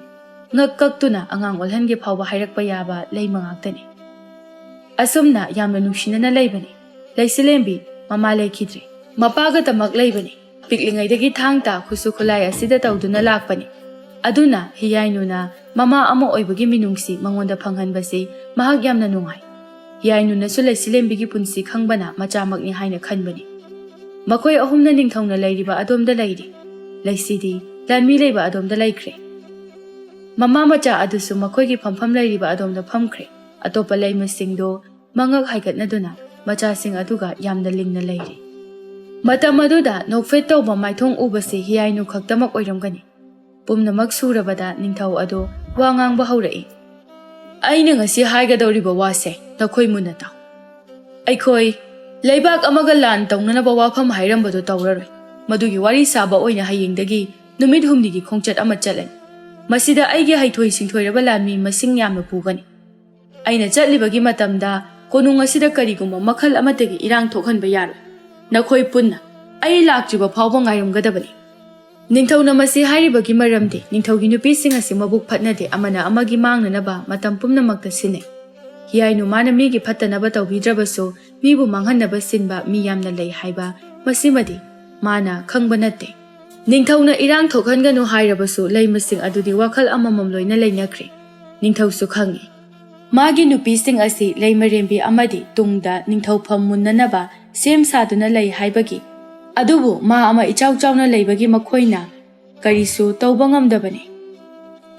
ꯉꯛ ꯀꯛꯇꯨꯅ ꯑꯉꯥꯡ ꯑꯣꯜꯍꯟꯒꯦ ꯐꯥꯎꯕ ꯍꯥꯏꯔꯛꯄ ꯌꯥꯕ ꯂꯩꯃ ꯉꯥꯛꯇꯅꯤ꯫ ꯑꯁꯨꯝꯅ ꯌꯥꯝꯅ ꯅꯨꯡꯁꯤꯅꯅ ꯂꯩꯕꯅꯤ꯫ ꯂꯩꯆꯤꯂꯦꯝꯕꯤ ꯃꯃꯥ ꯂꯩꯈꯤꯗ꯭ꯔꯦ꯫ ꯃꯄꯥꯒꯇꯃꯛ ꯂꯩꯕꯅꯤ꯫ ꯄꯤꯛꯂꯤꯉꯩꯗꯒꯤ ꯊꯥꯡ ꯇꯥ ꯈꯨꯠꯁꯨ ꯈꯨꯠꯂꯥꯏ ꯑꯁꯤꯗ ꯇꯧꯗꯨꯅ ꯂꯥꯛꯄꯅꯤ꯫ ꯑꯗꯨꯅ ꯍꯤꯌꯥꯏꯅꯨꯅ ꯃꯃꯥ ꯑꯃ ꯑꯣꯏꯕꯒꯤ ꯃꯤꯅꯨꯡꯁꯤ ꯃꯉꯣꯟꯗ ꯐꯪꯍꯟꯕꯁꯤ ꯃꯍꯥꯛ ꯌꯥꯝꯅ ꯅꯨꯡꯉꯥꯏ꯫ ꯍꯤꯌꯥꯏꯅꯨꯅꯁꯨ ꯂꯩꯆꯤꯂꯦꯝꯕꯤꯒꯤ ꯄꯨꯟꯁꯤ ꯈꯪꯕꯅ ꯃꯆꯥꯃꯛꯅꯤ ꯍꯥꯏꯅ ꯈꯟꯕꯅꯤ꯫ ꯃꯈꯣꯏ ꯑꯍꯨꯝꯅ ꯅꯤꯡꯊꯧꯅ ꯂꯩꯔꯤꯕ ꯑꯗꯣꯝꯗ ꯂꯩꯔꯤ꯫ ꯂꯩꯁꯤꯗꯤ ꯂꯥꯟꯃꯤ ꯂꯩꯕ ꯑꯗꯣꯝꯗ ꯂꯩꯈ꯭ꯔꯦ꯫ ꯃꯃꯥ ꯃꯆꯥ ꯑꯗꯨꯁꯨ ꯃꯈꯣꯏꯒꯤ ꯐꯝꯐꯝ ꯂꯩꯔꯤꯕ ꯑꯗꯣꯝꯗ ꯐꯝꯈ꯭ꯔꯦ꯫ ꯑꯇꯣꯞꯄ ꯂꯩꯃꯁꯤꯡꯗꯣ ꯃꯉꯛ ꯍꯥꯏꯒꯠꯅꯗꯨꯅ ꯃꯆꯥꯁꯤꯡ ꯑꯗꯨꯒ ꯌꯥꯝꯅ ꯂꯤꯡꯅ ꯂꯩꯔꯤ꯫ ꯃꯇꯝ ꯑꯗꯨꯗ ꯅꯣꯛꯐꯦꯠ ꯇꯧꯕ ꯃꯥꯏꯊꯣꯡ ꯎꯕꯁꯤ ꯍꯤꯌꯥꯏꯅꯨ ꯈꯛꯇꯃꯛ ꯑꯣꯏꯔꯝꯒꯅꯤ꯫ ꯄꯨꯝꯅꯃꯛ ꯁꯨꯔꯕꯗ ꯅꯤꯡꯊꯧ ꯑꯗꯨ ꯋꯥ ꯉꯥꯡꯕ ꯍꯧꯔꯛꯏ꯫ "ꯑꯩꯅ ꯉꯁꯤ ꯍꯥꯏꯒꯗꯧꯔꯤꯕ ꯋꯥꯁꯦ ꯅꯈꯣꯏ ꯃꯨꯟꯅ ꯇꯥꯎ꯫ ꯑꯩꯈꯣꯏ ꯂꯩꯕꯥꯛ ꯑꯃꯒ ꯂꯥꯟ ꯇꯧꯅꯅꯕ ꯋꯥꯐꯝ ꯍꯥꯏꯔꯝꯕꯗꯨ ꯇꯧꯔꯔꯣꯏ꯫ ꯃꯗꯨꯒꯤ ꯋꯥꯔꯤ ꯁꯥꯕ ꯑꯣꯏꯅ ꯍꯌꯦꯡꯗꯒꯤ ꯅꯨꯃꯤꯠ ꯍꯨꯝꯅꯤꯒꯤ ꯈꯣꯡꯆꯠ ꯑꯃ ꯆꯠꯂꯅꯤ꯫ ꯃꯁꯤꯗ ꯑꯩꯒꯤ ꯍꯩꯊꯣꯏ ꯁꯤꯡꯊꯣꯏꯔꯕ ꯂꯥꯟꯃꯤ ꯃꯁꯤꯡ ꯌꯥꯝꯅ ꯄꯨꯒꯅꯤ꯫ ꯑꯩꯅ ꯆꯠꯂꯤꯕꯒꯤ ꯃꯇꯝꯗ ꯀꯣꯅꯨꯡ ꯑꯁꯤꯗ ꯀꯔꯤꯒꯨꯝꯕ ꯃꯈꯜ ꯑꯃꯠꯇꯒꯤ ꯏꯔꯥꯡ ꯊꯣꯛꯍꯟꯕ ꯌꯥꯔꯣꯏ꯫ ꯅꯈꯣꯏ ꯄꯨꯟꯅ ꯑꯩ ꯂꯥꯛꯇ꯭ꯔꯤꯕ ꯐꯥꯎꯕ ꯉꯥꯏꯔꯝꯒꯗꯕꯅꯤ"꯫ ꯅꯤꯡꯊꯧꯅ ꯃꯁꯤ ꯍꯥꯏꯔꯤꯕꯒꯤ ꯃꯔꯝꯗꯤ ꯅꯤꯡꯊꯧꯒꯤ ꯅꯨꯄꯤꯁꯤꯡ ꯑꯁꯤ ꯃꯕꯨꯛ ꯐꯠꯅꯗꯦ, ꯑꯃꯅ ꯑꯃꯒꯤ ꯃꯥꯡꯅꯅꯕ ꯃꯇꯝ ꯄꯨꯝꯅꯃꯛꯇ ꯁꯤꯟꯅꯩ꯫ ꯍꯤꯌꯥꯏꯅꯨ ꯃꯥꯅ ꯃꯤꯒꯤ ꯐꯠꯇꯅꯕ ꯇꯧꯕꯤꯗ꯭ꯔꯕꯁꯨ ꯃꯤꯕꯨ ꯃꯥꯡꯍꯟꯅꯕ ꯁꯤꯟꯕ ꯃꯤ ꯌꯥꯝꯅ ꯂꯩ ꯍꯥꯏꯕ ꯃꯁꯤꯃꯗꯤ ꯃꯥꯅ ꯈꯪꯕ ꯅꯠꯇꯦ꯫ ꯅꯤꯡꯊꯧꯅ ꯏꯔꯥꯡ ꯊꯣꯛꯍꯟꯒꯅꯨ ꯍꯥꯏꯔꯕꯁꯨ ꯂꯩꯃꯁꯤꯡ ꯑꯗꯨꯗꯤ ꯋꯥꯈꯜ ꯑꯃꯃꯝ ꯂꯣꯏꯅ ꯂꯩꯅꯈ꯭ꯔꯦ꯫ ꯅꯤꯡꯊꯧꯁꯨ ꯈꯪꯏ꯫ ꯃꯥꯒꯤ ꯅꯨꯄꯤꯁꯤꯡ ꯑꯁꯤ ꯂꯩꯃꯔꯦꯝꯕꯤ ꯑꯃꯗꯤ ꯇꯨꯡꯗ ꯅꯤꯡꯊꯧꯐꯝ ꯃꯨꯟꯅꯅꯕ ꯁꯦꯝ ꯁꯥꯗꯨꯅ ꯂꯩ ꯍꯥꯏꯕꯒꯤ꯫ ꯑꯗꯨꯕꯨ ꯃꯥ ꯑꯃ ꯏꯆꯥꯎ ꯆꯥꯎꯅ ꯂꯩꯕꯒꯤ ꯃꯈꯣꯏꯅ ꯀꯔꯤꯁꯨ ꯇꯧꯕ ꯉꯝꯗꯕꯅꯤ꯫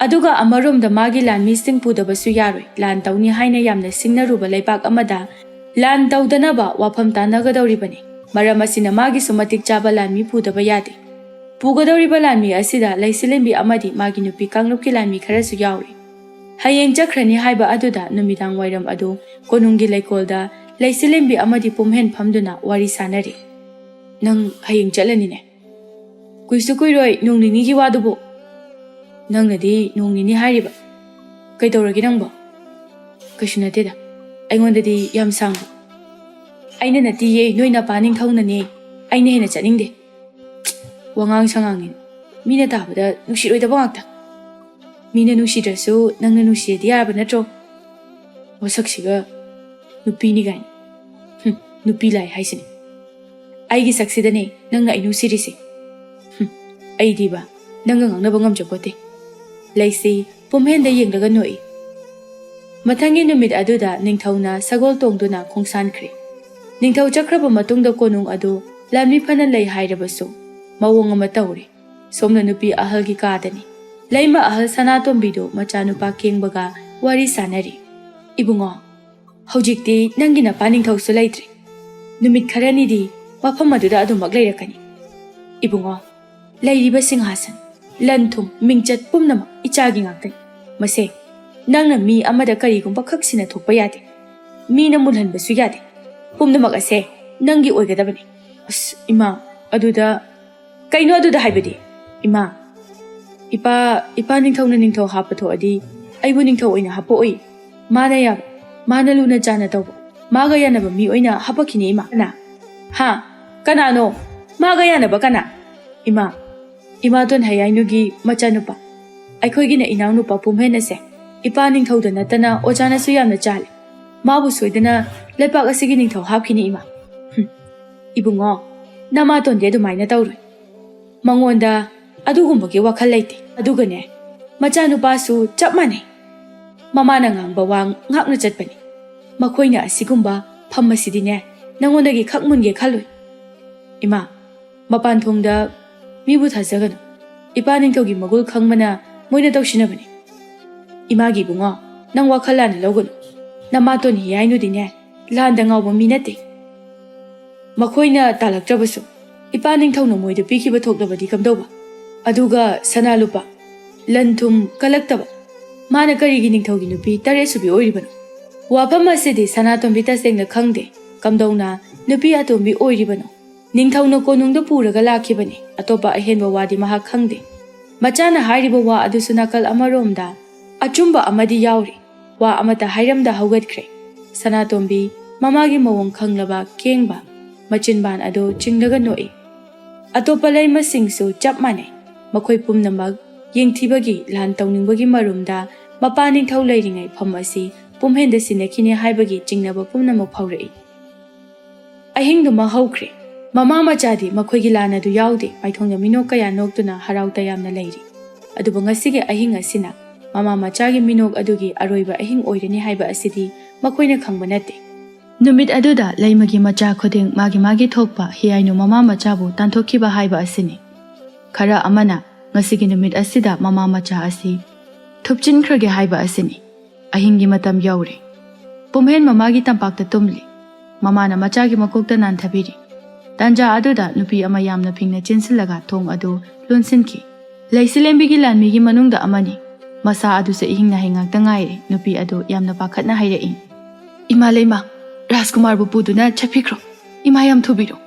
ꯑꯗꯨꯒ ꯑꯃꯔꯣꯝꯗ ꯃꯥꯒꯤ ꯂꯥꯟꯃꯤꯁꯤꯡ ꯄꯨꯗꯕꯁꯨ ꯌꯥꯔꯣꯏ꯫ ꯂꯥꯟ ꯇꯧꯅꯤ ꯍꯥꯏꯅ ꯌꯥꯝꯅ ꯁꯤꯡꯅꯔꯨꯕ ꯂꯩꯕꯥꯛ ꯑꯃꯗ ꯂꯥꯟ ꯇꯧꯗꯅꯕ ꯋꯥꯐꯝ ꯇꯥꯟꯅꯒꯗꯧꯔꯤꯕꯅꯤ꯫ ꯃꯔꯝ ꯑꯁꯤꯅ ꯃꯥꯒꯤꯁꯨ ꯃꯇꯤꯛ ꯆꯥꯕ ꯂꯥꯟꯃꯤ ꯄꯨꯗꯕ ꯌꯥꯗꯦ꯫ ꯄꯨꯒꯗꯧꯔꯤꯕ ꯂꯥꯟꯃꯤ ꯑꯁꯤꯗ ꯂꯩꯆꯤꯂꯦꯝꯕꯤ ꯑꯃꯗꯤ ꯃꯥꯒꯤ ꯅꯨꯄꯤ ꯀꯥꯡꯂꯨꯞꯀꯤ ꯂꯥꯟꯃꯤ ꯈꯔꯁꯨ ꯌꯥꯎꯔꯤ꯫ ꯍꯌꯦꯡ ꯆꯠꯈ꯭ꯔꯅꯤ ꯍꯥꯏꯕ ꯑꯗꯨꯗ ꯅꯨꯃꯤꯗꯥꯡ ꯋꯥꯏꯔꯝ ꯑꯗꯨ ꯀꯣꯅꯨꯡꯒꯤ ꯂꯩꯀꯣꯜꯗ ꯂꯩꯆꯤꯂꯦꯝꯕꯤ ꯑꯃꯗꯤ ꯄꯨꯝꯍꯦꯟ ꯐꯝꯗꯨꯅ ꯋꯥꯔꯤ ꯁꯥꯅꯔꯤ꯫ "ꯅꯪ ꯍꯌꯦꯡ ꯆꯠꯂꯅꯤꯅꯦ?" "ꯀꯨꯏꯁꯨ ꯀꯨꯏꯔꯣꯏ, ꯅꯣꯡ ꯅꯤꯅꯤꯒꯤ ꯋꯥꯗꯨꯕꯨ꯫ ꯅꯪꯅꯗꯤ ꯅꯣꯡ ꯅꯤꯅꯤ ꯍꯥꯏꯔꯤꯕ꯫ ꯀꯩꯗꯧꯔꯒꯦ ꯅꯪꯕꯣ?" "ꯀꯩꯁꯨ ꯅꯠꯇꯦꯗ, ꯑꯩꯉꯣꯟꯗꯗꯤ ꯌꯥꯝ ꯁꯥꯡꯕ꯫ ꯑꯩꯅ ꯅꯠꯇꯤꯌꯦ, ꯅꯣꯏ ꯅꯄꯥ ꯅꯤꯡꯊꯧꯅꯅꯦ꯫ ꯑꯩꯅ ꯍꯦꯟꯅ ꯆꯠꯅꯤꯡꯗꯦ꯫ ꯋꯥꯉꯥꯡ ꯁꯉꯥꯡꯅꯤ, ꯃꯤꯅ ꯇꯥꯕꯗ ꯅꯨꯡꯁꯤꯔꯣꯏꯗꯕ ꯉꯥꯛꯇ꯫ ꯃꯤꯅ ꯅꯨꯡꯁꯤꯗ꯭ꯔꯁꯨ ꯅꯪꯅ ꯅꯨꯡꯁꯤꯔꯗꯤ ꯌꯥꯔꯕ ꯅꯠꯇ꯭ꯔꯣ? ꯃꯁꯛꯁꯤꯒ ꯅꯨꯄꯤꯅꯤ ꯀꯥꯏꯅ꯫ ꯍꯨꯝ, ꯅꯨꯄꯤ ꯂꯥꯏ ꯍꯥꯏꯁꯤꯅꯤ꯫ ꯑꯩꯒꯤ ꯁꯛꯁꯤꯗꯅꯦ ꯅꯪꯅ ꯑꯩ ꯅꯨꯡꯁꯤꯔꯤꯁꯦ꯫ ꯍꯨꯝ, ꯑꯩꯗꯤꯕ ꯅꯪꯒ ꯉꯥꯡꯅꯕ ꯉꯝꯖꯄꯣꯠꯇꯦ꯫" ꯂꯩꯁꯤ ꯄꯨꯝꯍꯦꯟꯗ ꯌꯦꯡꯂꯒ ꯅꯣꯛꯏ꯫ ꯃꯊꯪꯒꯤ ꯅꯨꯃꯤꯠ ꯑꯗꯨꯗ ꯅꯤꯡꯊꯧꯅ ꯁꯒꯣꯜ ꯇꯣꯡꯗꯨꯅ ꯈꯣꯡꯁꯥꯟꯈ꯭ꯔꯦ꯫ ꯅꯤꯡꯊꯧ ꯆꯠꯈ꯭ꯔꯕ ꯃꯇꯨꯡꯗ ꯀꯣꯅꯨꯡ ꯑꯗꯨ ꯂꯥꯟꯃꯤ ꯐꯅ ꯂꯩ ꯍꯥꯏꯔꯕꯁꯨ ꯃꯑꯣꯡ ꯑꯃ ꯇꯧꯔꯦ꯫ ꯁꯣꯝꯅ ꯅꯨꯄꯤ ꯑꯍꯜꯒꯤ ꯀꯥꯗꯅꯤ꯫ ꯂꯩꯃ ꯑꯍꯜ ꯁꯅꯥꯇꯣꯝꯕꯤꯗꯨ ꯃꯆꯥꯅꯨꯄꯥ ꯀꯦꯡꯕꯒ ꯋꯥꯔꯤ ꯁꯥꯟꯅꯔꯤ꯫ "ꯏꯕꯨꯡꯉꯣ, ꯍꯧꯖꯤꯛꯇꯤ ꯅꯪꯒꯤ ꯅꯄꯥ ꯅꯤꯡꯊꯧꯁꯨ ꯂꯩꯇ꯭ꯔꯦ꯫ ꯅꯨꯃꯤꯠ ꯈꯔꯅꯤꯗꯤ ꯃꯐꯝ ꯑꯗꯨꯗ ꯑꯗꯨꯃꯛ ꯂꯩꯔꯛꯀꯅꯤ꯫ ꯏꯕꯨꯡꯉꯣ, ꯂꯩꯔꯤꯕ ꯁꯤꯡꯍꯥꯁꯟ, ꯂꯟ ꯊꯨꯝ, ꯃꯤꯡꯆꯠ ꯄꯨꯝꯅꯃꯛ ꯏꯆꯥꯒꯤ ꯉꯥꯛꯇꯅꯤ꯫ ꯃꯁꯦ ꯅꯪꯅ ꯃꯤ ꯑꯃꯗ ꯀꯔꯤꯒꯨꯝꯕ ꯈꯛ ꯁꯤꯟꯅ ꯊꯣꯛꯄ ꯌꯥꯗꯦ꯫ ꯃꯤꯅ ꯃꯨꯜꯍꯟꯕꯁꯨ ꯌꯥꯗꯦ꯫ ꯄꯨꯝꯅꯃꯛ ꯑꯁꯦ ꯅꯪꯒꯤ ꯑꯣꯏꯒꯗꯕꯅꯤ꯫" "ꯑꯁ, ꯏꯃꯥ, ꯑꯗꯨꯗ..." "ꯀꯩꯅꯣ ꯑꯗꯨꯗ ꯍꯥꯏꯕꯗꯤ? ꯏꯃꯥ, ꯏꯄꯥ, ꯏꯄꯥ ꯅꯤꯡꯊꯧꯅ ꯅꯤꯡꯊꯧ ꯍꯥꯞꯄ ꯊꯣꯛꯑꯗꯤ ꯑꯩꯕꯨ ꯅꯤꯡꯊꯧ ꯑꯣꯏꯅ ꯍꯥꯞꯄꯛꯑꯣꯏ꯫ ꯃꯥꯅ ꯌꯥꯕ, ꯃꯥꯅ ꯂꯨꯅ ꯆꯥꯅ ꯇꯧꯕ, ꯃꯥꯒ ꯌꯥꯅꯕ ꯃꯤ ꯑꯣꯏꯅ ꯍꯥꯞꯄꯛꯈꯤꯅꯤ, ꯏꯃꯥ꯫" "ꯀꯅꯥ? ꯍꯥ? ꯀꯅꯥꯅꯣ? ꯃꯥꯒ ꯌꯥꯅꯕ ꯀꯅꯥ?" "ꯏꯃꯥ, ꯏꯃꯥꯇꯣꯟ ꯍꯌꯥꯏꯅꯨꯒꯤ ꯃꯆꯥꯅꯨꯄꯥ, ꯑꯩꯈꯣꯏꯒꯤꯅ ꯏꯅꯥꯎꯅꯨꯄꯥ ꯄꯨꯝꯍꯦꯟ ꯑꯁꯦ ꯏꯄꯥ ꯅꯤꯡꯊꯧꯗ ꯅꯠꯇꯅ ꯑꯣꯖꯥꯅꯁꯨ ꯌꯥꯝꯅ ꯆꯥꯜꯂꯤ꯫ ꯃꯥꯕꯨ ꯁꯣꯏꯗꯅ ꯂꯩꯄꯥꯛ ꯑꯁꯤꯒꯤ ꯅꯤꯡꯊꯧ ꯍꯥꯞꯈꯤꯅꯤ, ꯏꯃꯥ꯫" "ꯍꯨꯝ, ꯏꯕꯨꯡꯉꯣ, ꯅꯃꯥꯇꯣꯟꯗꯤ ꯑꯗꯨꯃꯥꯏꯅ ꯇꯧꯔꯣꯏ꯫ ꯃꯉꯣꯟꯗ ꯑꯗꯨꯒꯨꯝꯕꯒꯤ ꯋꯥꯈꯜ ꯂꯩꯇꯦ꯫ ꯑꯗꯨꯒꯅꯦ, ꯃꯆꯥꯅꯨꯄꯥꯁꯨ ꯆꯞ ꯃꯥꯟꯅꯩ꯫ ꯃꯃꯥꯅ ꯉꯥꯡꯕ ꯋꯥ ꯉꯥꯛꯅ ꯆꯠꯄꯅꯤ꯫ ꯃꯈꯣꯏꯅ ꯑꯁꯤꯒꯨꯝꯕ ꯐꯝ ꯑꯁꯤꯗꯤꯅꯦ, ꯅꯉꯣꯟꯗꯒꯤ ꯈꯛ ꯃꯨꯟꯒꯦ ꯈꯜꯂꯨꯏ꯫" "ꯏꯃꯥ, ꯃꯄꯥꯟ ꯊꯣꯡꯗ ꯃꯤꯕꯨ ꯊꯥꯖꯒꯅꯨ꯫ ꯏꯄꯥ ꯅꯤꯡꯊꯧꯒꯤ ꯃꯒꯨꯜ ꯈꯪꯕꯅ ꯃꯣꯏꯅ ꯇꯧꯁꯤꯟꯅꯕꯅꯤ꯫" "ꯏꯃꯥꯒꯤ ꯏꯕꯨꯡꯉꯣ, ꯅꯪ ꯋꯥꯈꯜ ꯂꯥꯟꯅ ꯂꯧꯒꯅꯨ꯫ ꯅꯃꯥꯇꯣꯟ ꯍꯤꯌꯥꯏꯅꯨꯗꯤꯅꯦ, ꯂꯥꯟꯗ ꯉꯥꯎꯕ ꯃꯤ ꯅꯠꯇꯦ꯫ ꯃꯈꯣꯏꯅ ꯇꯥꯜꯂꯛꯇ꯭ꯔꯕꯁꯨ ꯏꯄꯥ ꯅꯤꯡꯊꯧꯅ ꯃꯣꯏꯗ ꯄꯤꯈꯤꯕ ꯊꯣꯛꯂꯕꯗꯤ ꯀꯝꯗꯧꯕ? ꯑꯗꯨꯒ ꯁꯅꯥ ꯂꯨꯄꯥ, ꯂꯟ ꯊꯨꯝ ꯀꯜꯂꯛꯇꯕ, ꯃꯥꯅ ꯀꯔꯤꯒꯤ ꯅꯤꯡꯊꯧꯒꯤ ꯅꯨꯄꯤ ꯇꯔꯦꯠ ꯁꯨꯕꯤ ꯑꯣꯏꯔꯤꯕꯅꯣ? ꯋꯥꯐꯝ ꯑꯁꯤꯗꯤ ꯁꯅꯥꯇꯣꯝꯕꯤ ꯇꯁꯦꯡꯅ ꯈꯪꯗꯦ꯫ ꯀꯝꯗꯧꯅ ꯅꯨꯄꯤ ꯑꯇꯣꯝꯕꯤ ꯑꯣꯏꯔꯤꯕꯅꯣ? ꯅꯤꯡꯊꯧꯅ ꯀꯣꯅꯨꯡꯗ ꯄꯨꯔꯒ ꯂꯥꯛꯈꯤꯕꯅꯤ꯫ ꯑꯇꯣꯞꯄ ꯑꯍꯦꯟꯕ ꯋꯥꯗꯤ ꯃꯍꯥꯛ ꯈꯪꯗꯦ꯫ ꯃꯆꯥꯅ ꯍꯥꯏꯔꯤꯕ ꯋꯥ ꯑꯗꯨꯁꯨ ꯅꯥꯀꯜ ꯑꯃꯔꯣꯝꯗ ꯑꯆꯨꯝꯕ ꯑꯃꯗꯤ ꯌꯥꯎꯔꯤ꯫ ꯋꯥ ꯑꯃꯠꯇ ꯍꯥꯏꯔꯝꯗ ꯍꯧꯒꯠꯈ꯭ꯔꯦ꯫ ꯁꯅꯥꯇꯣꯝꯕꯤ ꯃꯃꯥꯒꯤ ꯃꯑꯣꯡ ꯈꯪꯂꯕ ꯀꯦꯡꯕ ꯃꯆꯤꯟꯕꯥꯟ ꯑꯗꯨ ꯆꯤꯡꯂꯒ ꯅꯣꯛꯏ꯫ ꯑꯇꯣꯞꯄ ꯂꯩꯃꯁꯤꯡꯁꯨ ꯆꯞ ꯃꯥꯟꯅꯩ꯫ ꯃꯈꯣꯏ ꯄꯨꯝꯅꯃꯛ ꯌꯦꯡꯊꯤꯕꯒꯤ ꯂꯥꯟ ꯇꯧꯅꯤꯡꯕꯒꯤ ꯃꯔꯨꯝꯗ ꯃꯄꯥ ꯅꯤꯡꯊꯧ ꯂꯩꯔꯤꯉꯩ ꯐꯝ ꯑꯁꯤ ꯄꯨꯝꯍꯦꯟꯗ ꯁꯤꯟꯅꯈꯤꯅꯤ ꯍꯥꯏꯕꯒꯤ ꯆꯤꯡꯅꯕ ꯄꯨꯝꯅꯃꯛ ꯐꯥꯎꯔꯛꯏ꯫ ꯑꯍꯤꯡꯗꯨꯃ ꯍꯧꯈ꯭ꯔꯦ꯫ ꯃꯃꯥ ꯃꯆꯥꯗꯤ ꯃꯈꯣꯏꯒꯤ ꯂꯥꯟ ꯑꯗꯨ ꯌꯥꯎꯗꯦ꯫ ꯃꯥꯏꯊꯣꯡꯗ ꯃꯤꯅꯣꯛ ꯀꯌꯥ ꯅꯣꯛꯇꯨꯅ ꯍꯔꯥꯎ ꯇꯌꯥꯝꯅ ꯂꯩꯔꯤ꯫ ꯑꯗꯨꯕꯨ ꯉꯁꯤꯒꯤ ꯑꯍꯤꯡ ꯑꯁꯤꯅ ꯃꯃꯥ ꯃꯆꯥꯒꯤ ꯃꯤꯅꯣꯛ ꯑꯗꯨꯒꯤ ꯑꯔꯣꯏꯕ ꯑꯍꯤꯡ ꯑꯣꯏꯔꯅꯤ ꯍꯥꯏꯕ ꯑꯁꯤꯗꯤ ꯃꯈꯣꯏꯅ ꯈꯪꯕ ꯅꯠꯇꯦ꯫ ꯅꯨꯃꯤꯠ ꯑꯗꯨꯗ ꯂꯩꯃꯒꯤ ꯃꯆꯥ ꯈꯨꯗꯤꯡ ꯃꯥꯒꯤ ꯃꯥꯒꯤ ꯊꯣꯛꯄ ꯍꯤꯌꯥꯏꯅꯨ ꯃꯃꯥ ꯃꯆꯥꯕꯨ ꯇꯥꯟꯊꯣꯛꯈꯤꯕ ꯍꯥꯏꯕ ꯑꯁꯤꯅꯤ꯫ ꯈꯔ ꯑꯃꯅ ꯉꯁꯤꯒꯤ ꯅꯨꯃꯤꯠ ꯑꯁꯤꯗ ꯃꯃꯥ ꯃꯆꯥ ꯑꯁꯤ ꯊꯨꯞꯆꯤꯟꯈ꯭ꯔꯒꯦ ꯍꯥꯏꯕ ꯑꯁꯤꯅꯤ꯫ ꯑꯍꯤꯡꯒꯤ ꯃꯇꯝ ꯌꯧꯔꯦ꯫ ꯄꯨꯝꯍꯦꯟ ꯃꯃꯥꯒꯤ ꯇꯝꯄꯥꯛꯇ ꯇꯨꯝꯂꯤ꯫ ꯃꯃꯥꯅ ꯃꯆꯥꯒꯤ ꯃꯀꯣꯛꯇ ꯅꯥꯟꯊꯕꯤꯔꯤ꯫ ꯇꯥꯟꯖꯥ ꯑꯗꯨꯗ ꯅꯨꯄꯤ ꯑꯃ ꯌꯥꯝꯅ ꯐꯤꯡꯅ ꯆꯦꯟꯁꯤꯜꯂꯒ ꯊꯣꯡ ꯑꯗꯨ ꯂꯣꯟꯁꯤꯟꯈꯤ꯫ ꯂꯩꯁꯤꯂꯦꯝꯕꯤꯒꯤ ꯂꯥꯟꯃꯤꯒꯤ ꯃꯅꯨꯡꯗ ꯑꯃꯅꯤ꯫ ꯃꯁꯥ ꯑꯗꯨꯁꯨ ꯏꯍꯤꯡ ꯅꯥꯍꯤꯡ ꯉꯥꯛꯇ ꯉꯥꯏꯔꯦ꯫ ꯅꯨꯄꯤ ꯑꯗꯨ ꯌꯥꯝꯅ ꯄꯥꯈꯠꯅ ꯍꯥꯏꯔꯛꯏ, "ꯏꯃꯥ ꯂꯩꯃ, ꯔꯥꯖꯀꯨꯃꯥꯔꯕꯨ ꯄꯨꯗꯨꯅ ꯆꯠꯄꯤꯈ꯭ꯔꯣ꯫ ꯏꯃꯥ ꯌꯥꯝ ꯊꯨꯕꯤꯔꯣ꯫"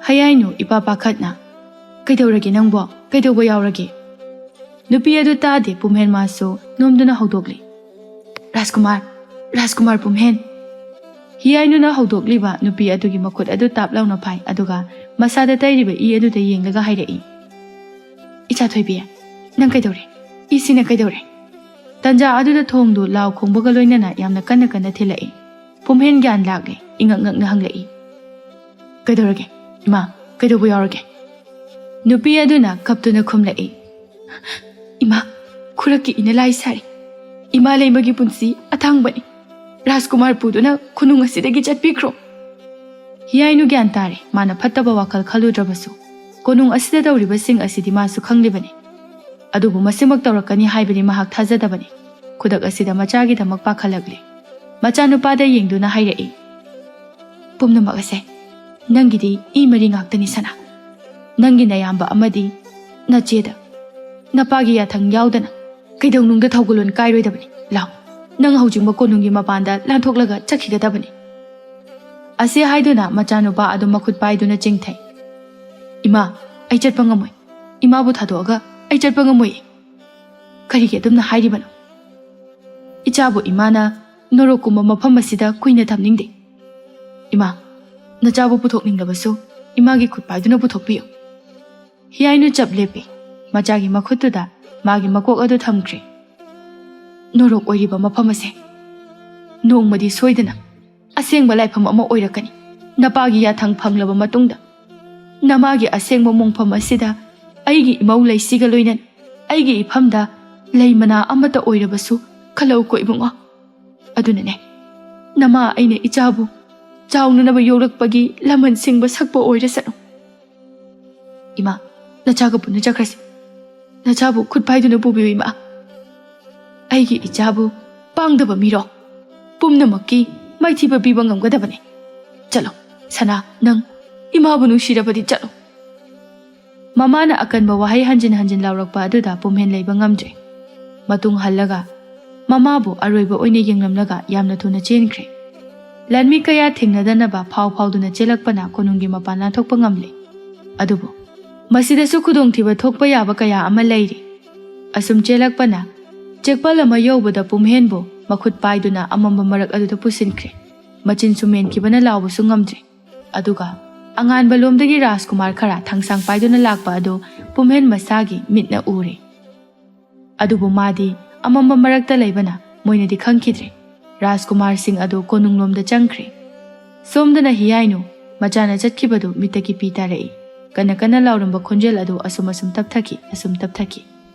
ꯍꯌꯥꯏꯅꯨ ꯏꯄꯥ ꯄꯥꯈꯠꯅ, "ꯀꯩꯗꯧꯔꯒꯦ ꯅꯪꯕꯣ? ꯀꯩꯗꯧꯕ ꯌꯥꯎꯔꯒꯦ?" ꯅꯨꯄꯤ ꯑꯗꯨ ꯇꯥꯗꯦ꯫ ꯄꯨꯝꯍꯦꯟ ꯃꯥꯁꯨ ꯅꯣꯝꯗꯨꯅ ꯍꯧꯗꯣꯛꯂꯤ, "ꯔꯥꯖꯀꯨꯃꯥꯔ, ꯔꯥꯖꯀꯨꯃꯥꯔ ꯄꯨꯝꯍꯦꯟ!" ꯍꯤꯌꯥꯏꯅꯨꯅ ꯍꯧꯗꯣꯛꯂꯤꯕ ꯅꯨꯄꯤ ꯑꯗꯨꯒꯤ ꯃꯈꯨꯠ ꯑꯗꯨ ꯇꯥꯞ ꯂꯥꯎꯅ ꯐꯥꯏ, ꯑꯗꯨꯒ ꯃꯁꯥꯗ ꯇꯩꯔꯤꯕ ꯏ ꯑꯗꯨꯗ ꯌꯦꯡꯂꯒ ꯍꯥꯏꯔꯛꯏ, "ꯏꯆꯥ ꯊꯣꯏꯕꯤ, ꯅꯪ ꯀꯩꯗꯧꯔꯦ? ꯏꯁꯤꯅ ꯀꯩꯗꯧꯔꯦ?" ꯇꯟꯖꯥ ꯑꯗꯨꯗ ꯊꯣꯡꯗꯨ ꯂꯥꯎ ꯈꯣꯡꯕꯒ ꯂꯣꯏꯅꯅ ꯌꯥꯝꯅ ꯀꯟꯅ ꯀꯟꯅ ꯊꯤꯜꯂꯛꯏ꯫ ꯄꯨꯝꯍꯦꯟ ꯒ꯭ꯌꯥꯟ ꯂꯥꯛꯂꯦ꯫ ꯏꯉꯛ ꯉꯛꯅ ꯍꯪꯂꯛꯏ, "ꯀꯩꯗꯧꯔꯒꯦ? ꯏꯃꯥ, ꯀꯩꯗꯧꯕ ꯌꯥꯎꯔꯒꯦ?" ꯅꯨꯄꯤ ꯑꯗꯨꯅ ꯀꯞꯇꯨꯅ ꯈꯨꯝꯂꯛꯏ, "ꯏꯃꯥ, ꯈꯨꯔꯛꯀꯤ ꯏꯅ ꯂꯥꯏ ꯁꯥꯔꯤ꯫ ꯏꯃꯥ ꯂꯩꯃꯒꯤ ꯄꯨꯟꯁꯤ ꯑꯊꯥꯡꯕꯅꯤ꯫ ꯔꯥꯖꯀꯨꯃꯥꯔ ꯄꯨꯗꯨꯅ ꯈꯨꯅꯨꯡ ꯑꯁꯤꯗꯒꯤ ꯆꯠꯄꯤꯈ꯭ꯔꯣ꯫" ꯍꯤꯌꯥꯏꯅꯨ ꯒ꯭ꯌꯥꯟ ꯇꯥꯔꯦ꯫ ꯃꯥꯅ ꯐꯠꯇꯕ ꯋꯥꯈꯜ ꯈꯜꯂꯨꯗ꯭ꯔꯕꯁꯨ, ꯀꯣꯅꯨꯡ ꯑꯁꯤꯗ ꯇꯧꯔꯤꯕꯁꯤꯡ ꯑꯁꯤꯗꯤ ꯃꯥꯁꯨ ꯈꯪꯂꯤꯕꯅꯤ꯫ ꯑꯗꯨꯕꯨ ꯃꯁꯤꯃꯛ ꯇꯧꯔꯛꯀꯅꯤ ꯍꯥꯏꯕꯗꯤ ꯃꯍꯥꯛ ꯊꯥꯖꯗꯕꯅꯤ꯫ ꯈꯨꯗꯛ ꯑꯁꯤꯗ ꯃꯆꯥꯒꯤꯗꯃꯛ ꯄꯥꯈꯠꯂꯛꯂꯦ꯫ ꯃꯆꯥꯅꯨꯄꯥꯗ ꯌꯦꯡꯗꯨꯅ ꯍꯥꯏꯔꯛꯏ, "ꯄꯨꯝꯅꯃꯛ ꯑꯁꯦ ꯅꯪꯒꯤꯗꯤ ꯏ ꯃꯔꯤ ꯉꯥꯛꯇꯅꯤ ꯁꯅꯥ꯫ ꯅꯪꯒꯤ ꯅꯌꯥꯝꯕ ꯑꯃꯗꯤ ꯅꯆꯦꯗ ꯅꯄꯥꯒꯤ ꯌꯥꯊꯪ ꯌꯥꯎꯗꯅ ꯀꯩꯗꯧꯅꯨꯡꯗ ꯊꯧꯒꯜꯂꯣꯟ ꯀꯥꯏꯔꯣꯏꯗꯕꯅꯤ꯫ ꯂꯥꯎ, ꯅꯪ ꯍꯧꯖꯤꯛꯃꯛ ꯀꯣꯅꯨꯡꯒꯤ ꯃꯄꯥꯟꯗ ꯂꯥꯟꯊꯣꯛꯂꯒ ꯆꯠꯈꯤꯒꯗꯕꯅꯤ"꯫ ꯑꯁꯤ ꯍꯥꯏꯗꯨꯅ ꯃꯆꯥꯅꯨꯄꯥ ꯑꯗꯨ ꯃꯈꯨꯠ ꯄꯥꯏꯗꯨꯅ ꯆꯤꯡꯊꯩ꯫ "ꯏꯃꯥ, ꯑꯩ ꯆꯠꯄ ꯉꯝꯃꯣꯏ꯫ ꯏꯃꯥꯕꯨ ꯊꯥꯗꯣꯛꯑꯒ ꯑꯩ ꯆꯠꯄ ꯉꯝꯃꯣꯏ"꯫ "ꯀꯔꯤꯒꯤ ꯑꯗꯨꯝꯅ ꯍꯥꯏꯔꯤꯕꯅꯣ?" "ꯏꯆꯥꯕꯨ ꯏꯃꯥꯅ ꯅꯣꯔꯣꯛꯀꯨꯝꯕ ꯃꯐꯝ ꯑꯁꯤꯗ ꯀꯨꯏꯅ ꯊꯝꯅꯤꯡꯗꯦ꯫ ꯏꯃꯥ, ꯅꯆꯥꯕꯨ ꯄꯨꯊꯣꯛꯅꯤꯡꯂꯕꯁꯨ ꯏꯃꯥꯒꯤ ꯈꯨꯠ ꯄꯥꯏꯗꯨꯅ ꯄꯨꯊꯣꯛꯄꯤꯌꯨ"꯫ ꯍꯤꯌꯥꯏꯅꯨ ꯆꯞ ꯂꯦꯞꯄꯤ꯫ ꯃꯆꯥꯒꯤ ꯃꯈꯨꯠꯇꯨꯗ ꯃꯥꯒꯤ ꯃꯀꯣꯛ ꯑꯗꯨ ꯊꯝꯈ꯭ꯔꯦ꯫ "ꯅꯣꯔꯣꯛ ꯑꯣꯏꯔꯤꯕ ꯃꯐꯝ ꯑꯁꯦ ꯅꯣꯡꯃꯗꯤ ꯁꯣꯏꯗꯅ ꯑꯁꯦꯡꯕ ꯂꯥꯏꯐꯝ ꯑꯃ ꯑꯣꯏꯔꯛꯀꯅꯤ꯫ ꯅꯄꯥꯒꯤ ꯌꯥꯊꯪ ꯐꯪꯂꯕ ꯃꯇꯨꯡꯗ ꯅꯃꯥꯒꯤ ꯑꯁꯦꯡꯕ ꯃꯣꯡꯐꯝ ꯑꯁꯤꯗ ꯑꯩꯒꯤ ꯏꯃꯧ ꯂꯩꯁꯤꯒ ꯂꯣꯏꯅꯅ ꯑꯩꯒꯤ ꯏꯐꯝꯗ ꯂꯩ ꯃꯅꯥ ꯑꯃꯠꯇ ꯑꯣꯏꯔꯕꯁꯨ ꯈꯜꯂꯧꯀꯣ ꯏꯕꯨꯡꯉꯣ꯫ ꯑꯗꯨꯅꯅꯦ, ꯅꯃꯥ ꯑꯩꯅ ꯏꯆꯥꯕꯨ ꯆꯥꯎꯅꯅꯕ ꯌꯣꯛꯂꯛꯄꯒꯤ ꯂꯃꯟ ꯁꯤꯡꯕ ꯁꯛꯄ ꯑꯣꯏꯔꯁꯅꯨ"꯫ "ꯏꯃꯥ, ꯅꯆꯥꯒ ꯄꯨꯟꯅ ꯆꯠꯈ꯭ꯔꯁꯤ꯫ ꯅꯆꯥꯕꯨ ꯈꯨꯠ ꯄꯥꯏꯗꯨꯅ ꯄꯨꯕꯤꯌꯨ ꯏꯃꯥ꯫ ꯑꯩꯒꯤ ꯏꯆꯥꯕꯨ ꯄꯥꯡꯗꯕ ꯃꯤꯔꯣ? ꯄꯨꯝꯅꯃꯛꯀꯤ ꯃꯥꯏꯊꯤꯕ ꯄꯤꯕ ꯉꯝꯒꯗꯕꯅꯤ꯫ ꯆꯠꯂꯣ, ꯁꯅꯥ, ꯅꯪ ꯏꯃꯥꯕꯨ ꯅꯨꯡꯁꯤꯔꯕꯗꯤ ꯆꯠꯂꯣ"꯫ ꯃꯃꯥꯅ ꯑꯀꯟꯕ ꯋꯥꯍꯩ ꯍꯟꯖꯤꯟ ꯍꯟꯖꯤꯟ ꯂꯥꯎꯔꯛꯄ ꯑꯗꯨꯗ ꯄꯨꯝꯍꯦꯟ ꯂꯩꯕ ꯉꯝꯗ꯭ꯔꯦ꯫ ꯃꯇꯨꯡ ꯍꯜꯂꯒ ꯃꯃꯥꯕꯨ ꯑꯔꯣꯏꯕ ꯑꯣꯏꯅ ꯌꯦꯡꯂꯝꯂꯒ ꯌꯥꯝꯅ ꯊꯨꯅ ꯆꯦꯟꯈ꯭ꯔꯦ꯫ ꯂꯥꯟꯃꯤ ꯀꯌꯥ ꯊꯦꯡꯅꯗꯅꯕ ꯐꯥꯎ ꯐꯥꯎꯗꯨꯅ ꯆꯦꯜꯂꯛꯄꯅ ꯀꯣꯅꯨꯡꯒꯤ ꯃꯄꯥꯟ ꯂꯥꯟꯊꯣꯛꯄ ꯉꯝꯂꯦ꯫ ꯑꯗꯨꯕꯨ ꯃꯁꯤꯗꯁꯨ ꯈꯨꯗꯣꯡꯊꯤꯕ ꯊꯣꯛꯄ ꯌꯥꯕ ꯀꯌꯥ ꯑꯃ ꯂꯩꯔꯤ꯫ ꯑꯁꯨꯝ ꯆꯦꯜꯂꯛꯄꯅ ꯆꯦꯛꯄꯜ ꯑꯃ ꯌꯧꯕꯗ ꯄꯨꯝꯍꯦꯟꯕꯨ ꯃꯈꯨꯠ ꯄꯥꯏꯗꯨꯅ ꯑꯃꯝꯕ ꯃꯔꯛ ꯑꯗꯨꯗ ꯄꯨꯁꯤꯟꯈ꯭ꯔꯦ꯫ ꯃꯆꯤꯟꯁꯨ ꯃꯦꯟꯈꯤꯕꯅ ꯂꯥꯎꯕꯁꯨ ꯉꯝꯗ꯭ꯔꯦ꯫ ꯑꯗꯨꯒ ꯑꯉꯥꯟꯕ ꯂꯣꯝꯗꯒꯤ ꯔꯥꯖꯀꯨꯃꯥꯔ ꯈꯔ ꯊꯥꯡꯁꯥꯡ ꯄꯥꯏꯗꯨꯅ ꯂꯥꯛꯄ ꯑꯗꯨ ꯄꯨꯝꯍꯦꯟ ꯃꯁꯥꯒꯤ ꯃꯤꯠꯅ ꯎꯔꯦ꯫ ꯑꯗꯨꯕꯨ ꯃꯥꯗꯤ ꯑꯃꯝꯕ ꯃꯔꯛꯇ ꯂꯩꯕꯅ ꯃꯣꯏꯅꯗꯤ ꯈꯪꯈꯤꯗ꯭ꯔꯦ꯫ ꯔꯥꯖꯀꯨꯃꯥꯔꯁꯤꯡ ꯑꯗꯨ ꯀꯣꯅꯨꯡꯂꯣꯝꯗ ꯆꯪꯈ꯭ꯔꯦ꯫ ꯁꯣꯝꯗꯅ ꯍꯤꯌꯥꯏꯅꯨ ꯃꯆꯥꯅ ꯆꯠꯈꯤꯕꯗꯨ ꯃꯤꯠꯇꯒꯤ ꯄꯤ ꯇꯥꯔꯛꯏ꯫ ꯀꯟꯅ ꯀꯟꯅ ꯂꯥꯎꯔꯝꯕ ꯈꯣꯟꯖꯦꯜ ꯑꯗꯨ ꯑꯁꯨꯝ ꯑꯁꯨꯝ ꯇꯞꯊꯈꯤ, ꯑꯁꯨꯝ ꯇꯞꯊꯈꯤ꯫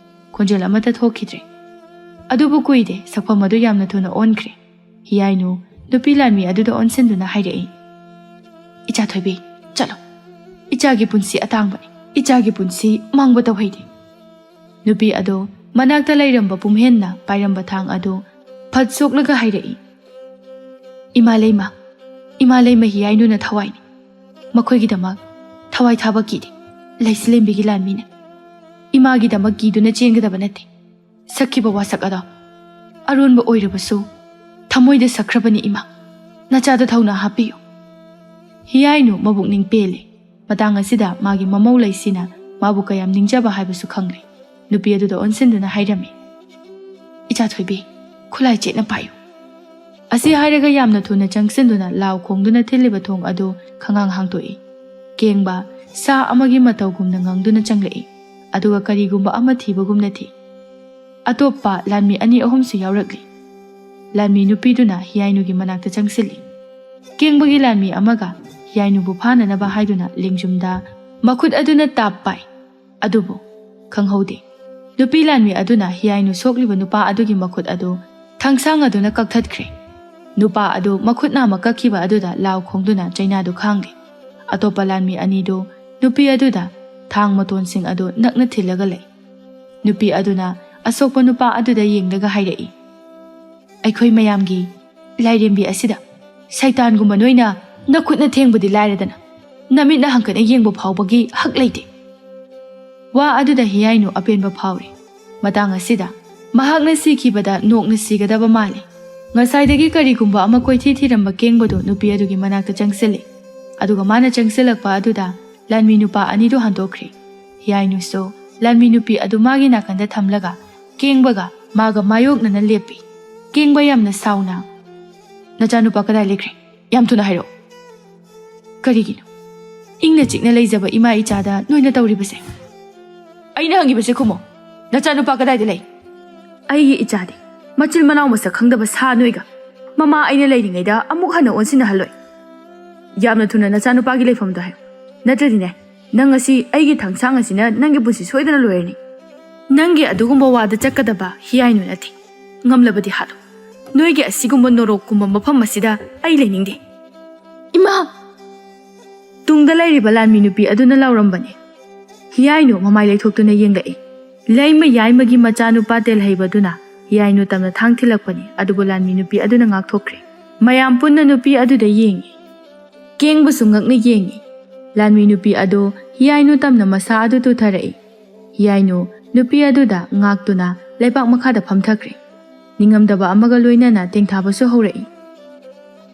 ꯈꯣꯟꯖꯦꯜ ꯑꯃꯠꯇ ꯊꯣꯛꯈꯤꯗ꯭ꯔꯦ꯫ ꯑꯗꯨꯕꯨ ꯀꯨꯏꯗꯦ, ꯁꯛꯐꯝ ꯑꯗꯨ ꯌꯥꯝꯅ ꯊꯨꯅ ꯑꯣꯟꯈ꯭ꯔꯦ꯫ ꯍꯤꯌꯥꯏꯅꯨ ꯅꯨꯄꯤ ꯂꯥꯟꯃꯤ ꯑꯗꯨꯗ ꯑꯣꯟꯁꯤꯟꯗꯨꯅ ꯍꯥꯏꯔꯛꯏ, "ꯏꯆꯥ ꯊꯣꯏꯕꯤ, ꯆꯠꯂꯣ꯫ ꯏꯆꯥꯒꯤ ꯄꯨꯟꯁꯤ ꯑꯇꯥꯡꯕꯅꯤ꯫ ꯏꯆꯥꯒꯤ ꯄꯨꯟꯁꯤ ꯃꯥꯡꯕ ꯇꯧꯍꯩꯗꯦ"꯫ ꯅꯨꯄꯤ ꯑꯗꯨ ꯃꯅꯥꯛꯇ ꯂꯩꯔꯝꯕ ꯄꯨꯝꯍꯦꯟꯅ ꯄꯥꯏꯔꯝꯕ ꯊꯥꯡ ꯑꯗꯨ ꯐꯠ ꯁꯣꯛꯂꯒ ꯍꯥꯏꯔꯛꯏ, "ꯏꯃꯥ ꯂꯩꯃ, ꯏꯃꯥ ꯂꯩꯃ ꯍꯤꯌꯥꯏꯅꯨꯅ ꯊꯋꯥꯏꯅꯤ꯫ ꯃꯈꯣꯏꯒꯤꯗꯃꯛ ꯊꯋꯥꯏ ꯊꯥꯕ ꯀꯤꯗꯦ꯫ ꯂꯩꯆꯤꯂꯦꯝꯕꯤꯒꯤ ꯂꯥꯟꯃꯤꯅ ꯏꯃꯥꯒꯤꯗꯃꯛ ꯀꯤꯗꯨꯅ ꯆꯦꯟꯒꯗꯕ ꯅꯠꯇꯦ꯫ ꯁꯛꯈꯤꯕ ꯋꯥꯁꯛ ꯑꯗꯣ ꯑꯔꯣꯟꯕ ꯑꯣꯏꯔꯕꯁꯨ ꯊꯃꯣꯏꯗ ꯁꯛꯈ꯭ꯔꯕꯅꯤ ꯏꯃꯥ꯫ ꯅꯆꯥꯗ ꯊꯧꯅꯥ ꯍꯥꯞꯄꯤꯌꯨ꯫" ꯍꯤꯌꯥꯏꯅꯨ ꯃꯕꯨꯛꯅꯤꯡ ꯄꯦꯜꯂꯦ꯫ ꯃꯇꯥꯡ ꯑꯁꯤꯗ ꯃꯥꯒꯤ ꯃꯃꯧ ꯂꯩꯁꯤꯅ ꯃꯥꯕꯨ ꯀꯌꯥꯝ ꯅꯤꯡꯖꯕ ꯍꯥꯏꯕꯁꯨ ꯈꯪꯂꯦ꯫ ꯅꯨꯄꯤ ꯑꯗꯨꯗ ꯑꯣꯟꯁꯤꯟꯗꯨꯅ ꯍꯥꯏꯔꯝꯃꯤ, "ꯏꯆꯥ ꯊꯣꯏꯕꯤ, ꯈꯨꯠꯂꯥꯏ ꯆꯦꯠꯅ ꯄꯥꯏꯌꯨ꯫" ꯑꯁꯤ ꯍꯥꯏꯔꯒ ꯌꯥꯝꯅ ꯊꯨꯅ ꯆꯪꯁꯤꯟꯗꯨꯅ ꯂꯥꯎ ꯈꯣꯡꯗꯨꯅ ꯊꯤꯜꯂꯤꯕ ꯊꯣꯡ ꯑꯗꯨ ꯈꯪꯍꯥꯡ ꯍꯥꯡꯗꯣꯛꯏ꯫ ꯀꯦꯡꯕ ꯁꯥ ꯑꯃꯒꯤ ꯃꯇꯧꯒꯨꯝꯅ ꯉꯪꯗꯨꯅ ꯆꯪꯂꯛꯏ, ꯑꯗꯨꯒ ꯀꯔꯤꯒꯨꯝꯕ ꯑꯃ ꯊꯤꯕꯒꯨꯝꯅ ꯊꯤ꯫ ꯑꯇꯣꯞꯄ ꯂꯥꯟꯃꯤ ꯑꯅꯤ ꯑꯍꯨꯝꯁꯨ ꯌꯥꯎꯔꯛꯂꯤ꯫ ꯂꯥꯟꯃꯤ ꯅꯨꯄꯤꯗꯨꯅ ꯍꯤꯌꯥꯏꯅꯨꯒꯤ ꯃꯅꯥꯛꯇ ꯆꯪꯁꯤꯜꯂꯤ꯫ ꯀꯦꯡꯕꯒꯤ ꯂꯥꯟꯃꯤ ꯑꯃꯒ ꯍꯤꯌꯥꯏꯅꯨꯕꯨ ꯐꯥꯅꯅꯕ ꯍꯥꯏꯗꯨꯅ ꯂꯦꯡꯖꯨꯝꯗ ꯃꯈꯨꯠ ꯑꯗꯨꯅ ꯇꯥꯞ ꯄꯥꯏ꯫ ꯑꯗꯨꯕꯨ ꯈꯪꯍꯧꯗꯦ꯫ ꯅꯨꯄꯤ ꯂꯥꯟꯃꯤ ꯑꯗꯨꯅ ꯍꯤꯌꯥꯏꯅꯨ ꯁꯣꯛꯂꯤꯕ ꯅꯨꯄꯥ ꯑꯗꯨꯒꯤ ꯃꯈꯨꯠ ꯑꯗꯨ ꯊꯥꯡꯁꯥꯡ ꯑꯗꯨꯅ ꯀꯛꯊꯠꯈ꯭ꯔꯦ꯫ ꯅꯨꯄꯥ ꯑꯗꯨ ꯃꯈꯨꯠ ꯅꯥꯝꯃ ꯀꯛꯈꯤꯕ ꯑꯗꯨꯗ ꯂꯥꯎ ꯈꯣꯡꯗꯨꯅ ꯆꯩꯅꯥꯗꯨ ꯈꯥꯡꯂꯤ꯫ ꯑꯇꯣꯞꯄ ꯂꯥꯟꯃꯤ ꯑꯅꯤꯗꯨ ꯅꯨꯄꯤ ꯑꯗꯨꯗ ꯊꯥꯡ ꯃꯇꯣꯟꯁꯤꯡ ꯑꯗꯨ ꯅꯛꯅ ꯊꯤꯜꯂꯒ ꯂꯩ꯫ ꯅꯨꯄꯤ ꯑꯗꯨꯅ ꯑꯁꯣꯛꯄ ꯅꯨꯄꯥ ꯑꯗꯨꯗ ꯌꯦꯡꯂꯒ ꯍꯥꯏꯔꯛꯏ, "ꯑꯩꯈꯣꯏ ꯃꯌꯥꯝꯒꯤ ꯂꯥꯏꯔꯦꯝꯕꯤ ꯑꯁꯤꯗ ꯁꯩꯇꯥꯟꯒꯨꯝꯕ ꯅꯣꯏꯅ ꯅꯈꯨꯠꯅ ꯊꯦꯡꯕꯗꯤ ꯂꯥꯏꯔꯗꯅ, ꯅꯃꯤꯠꯅ ꯍꯪꯀꯠꯅ ꯌꯦꯡꯕ ꯐꯥꯎꯕꯒꯤ ꯍꯛ ꯂꯩꯇꯦ꯫" ꯋꯥ ꯑꯗꯨꯗ ꯍꯤꯌꯥꯏꯅꯨ ꯑꯄꯦꯟꯕ ꯐꯥꯎꯔꯤ꯫ ꯃꯇꯥꯡ ꯑꯁꯤꯗ ꯃꯍꯥꯛꯅ ꯁꯤꯈꯤꯕꯗ ꯅꯣꯛꯅ ꯁꯤꯒꯗꯕ ꯃꯥꯜꯂꯤ꯫ ꯉꯁꯥꯏꯗꯒꯤ ꯀꯔꯤꯒꯨꯝꯕ ꯑꯃ ꯀꯣꯏꯊꯤ ꯊꯤꯔꯝꯕ ꯀꯦꯡꯕꯗꯨ ꯅꯨꯄꯤ ꯑꯗꯨꯒꯤ ꯃꯅꯥꯛꯇ ꯆꯪꯁꯤꯜꯂꯤ꯫ ꯑꯗꯨꯒ ꯃꯥꯅ ꯆꯪꯁꯤꯜꯂꯛꯄ ꯑꯗꯨꯗ ꯂꯥꯟꯃꯤ ꯅꯨꯄꯥ ꯑꯅꯤꯗꯨ ꯍꯟꯗꯣꯛꯈ꯭ꯔꯦ꯫ ꯍꯤꯌꯥꯏꯅꯨꯁꯨ ꯂꯥꯟꯃꯤ ꯅꯨꯄꯤ ꯑꯗꯨ ꯃꯥꯒꯤ ꯅꯥꯀꯟꯗ ꯊꯝꯂꯒ ꯀꯦꯡꯕꯒ ꯃꯥꯒ ꯃꯥꯌꯣꯛꯅꯅ ꯂꯦꯞꯄꯤ꯫ ꯀꯦꯡꯕ ꯌꯥꯝꯅ ꯁꯥꯎꯅ, "ꯅꯆꯥꯅꯨꯄꯥ ꯀꯗꯥꯏ ꯂꯩꯈ꯭ꯔꯦ? ꯌꯥꯝ ꯊꯨꯅ ꯍꯥꯏꯔꯛꯑꯣ꯫" "ꯀꯔꯤꯒꯤꯅꯣ? ꯏꯪꯅ ꯆꯤꯛꯅ ꯂꯩꯖꯕ ꯏꯃꯥ ꯏꯆꯥꯗ ꯅꯣꯏꯅ ꯇꯧꯔꯤꯕꯁꯦ?" "ꯑꯩꯅ ꯍꯪꯉꯤꯕꯁꯦ ꯈꯨꯝꯃꯣ꯫ ꯅꯆꯥꯅꯨꯄꯥ ꯀꯗꯥꯏꯗ ꯂꯩ?" "ꯑꯩꯒꯤ ꯏꯆꯥꯗꯤ ꯃꯆꯤꯟ ꯃꯅꯥꯎ ꯃꯁꯛ ꯈꯪꯗꯕ ꯁꯥ ꯅꯣꯏꯒ ꯃꯃꯥ ꯑꯩꯅ ꯂꯩꯔꯤꯉꯩꯗ ꯑꯃꯨꯛ ꯍꯟꯅ ꯑꯣꯟꯁꯤꯟꯅꯍꯜꯂꯣꯏ꯫ ꯌꯥꯝꯅ ꯊꯨꯅ ꯅꯆꯥꯅꯨꯄꯥꯒꯤ ꯂꯩꯐꯝꯗꯣ ꯍꯥꯏꯌꯨ, ꯅꯠꯇ꯭ꯔꯗꯤꯅꯦ, ꯅꯪ ꯉꯁꯤ ꯑꯩꯒꯤ ꯊꯥꯡꯁꯥꯡ ꯑꯁꯤꯅ ꯅꯪꯒꯤ ꯄꯨꯟꯁꯤ ꯁꯣꯏꯗꯅ ꯂꯣꯏꯔꯅꯤ꯫" "ꯅꯪꯒꯤ ꯑꯗꯨꯒꯨꯝꯕ ꯋꯥꯗ ꯆꯠꯀꯗꯕ ꯍꯤꯌꯥꯏꯅꯨ ꯅꯠꯇꯦ꯫ ꯉꯝꯂꯕꯗꯤ ꯍꯥꯠꯂꯨ꯫ ꯅꯣꯏꯒꯤ ꯑꯁꯤꯒꯨꯝꯕ ꯅꯣꯔꯣꯛꯀꯨꯝꯕ ꯃꯐꯝ ꯑꯁꯤꯗ ꯑꯩ ꯂꯩꯅꯤꯡꯗꯦ꯫" "ꯏꯃꯥ!" ꯇꯨꯡꯗ ꯂꯩꯔꯤꯕ ꯂꯥꯟꯃꯤ ꯅꯨꯄꯤ ꯑꯗꯨꯅ ꯂꯥꯎꯔꯝꯕꯅꯤ꯫ ꯍꯤꯌꯥꯏꯅꯨ ꯃꯃꯥꯏ ꯂꯩꯊꯣꯛꯇꯨꯅ ꯌꯦꯡꯂꯛꯏ꯫ ꯂꯩꯃ ꯌꯥꯏꯃꯒꯤ ꯃꯆꯥꯅꯨꯄꯥ ꯇꯦꯜꯍꯩꯕꯗꯨꯅ ꯍꯤꯌꯥꯏꯅꯨ ꯇꯝꯅ ꯊꯥꯡ ꯊꯤꯜꯂꯛꯄꯅꯤ, ꯑꯗꯨꯕꯨ ꯂꯥꯟꯃꯤ ꯅꯨꯄꯤ ꯑꯗꯨꯅ ꯉꯥꯛꯊꯣꯛꯈ꯭ꯔꯦ꯫ ꯃꯌꯥꯝ ꯄꯨꯟꯅ ꯅꯨꯄꯤ ꯑꯗꯨꯗ ꯌꯦꯡꯉꯤ꯫ ꯀꯦꯡꯕꯁꯨ ꯉꯛꯅ ꯌꯦꯡꯉꯤ꯫ ꯂꯥꯟꯃꯤ ꯅꯨꯄꯤ ꯑꯗꯨ ꯍꯤꯌꯥꯏꯅꯨ ꯇꯝꯅ ꯃꯁꯥ ꯑꯗꯨ ꯇꯨꯊꯔꯛꯏ꯫ ꯍꯤꯌꯥꯏꯅꯨ ꯅꯨꯄꯤ ꯑꯗꯨꯗ ꯉꯥꯛꯇꯨꯅ ꯂꯩꯕꯥꯛ ꯃꯈꯥꯗ ꯐꯝꯊꯈ꯭ꯔꯦ꯫ ꯅꯤꯡꯉꯝꯗꯕ ꯑꯃꯒ ꯂꯣꯏꯅꯅ ꯇꯦꯡꯊꯥꯕꯁꯨ ꯍꯧꯔꯛꯏ꯫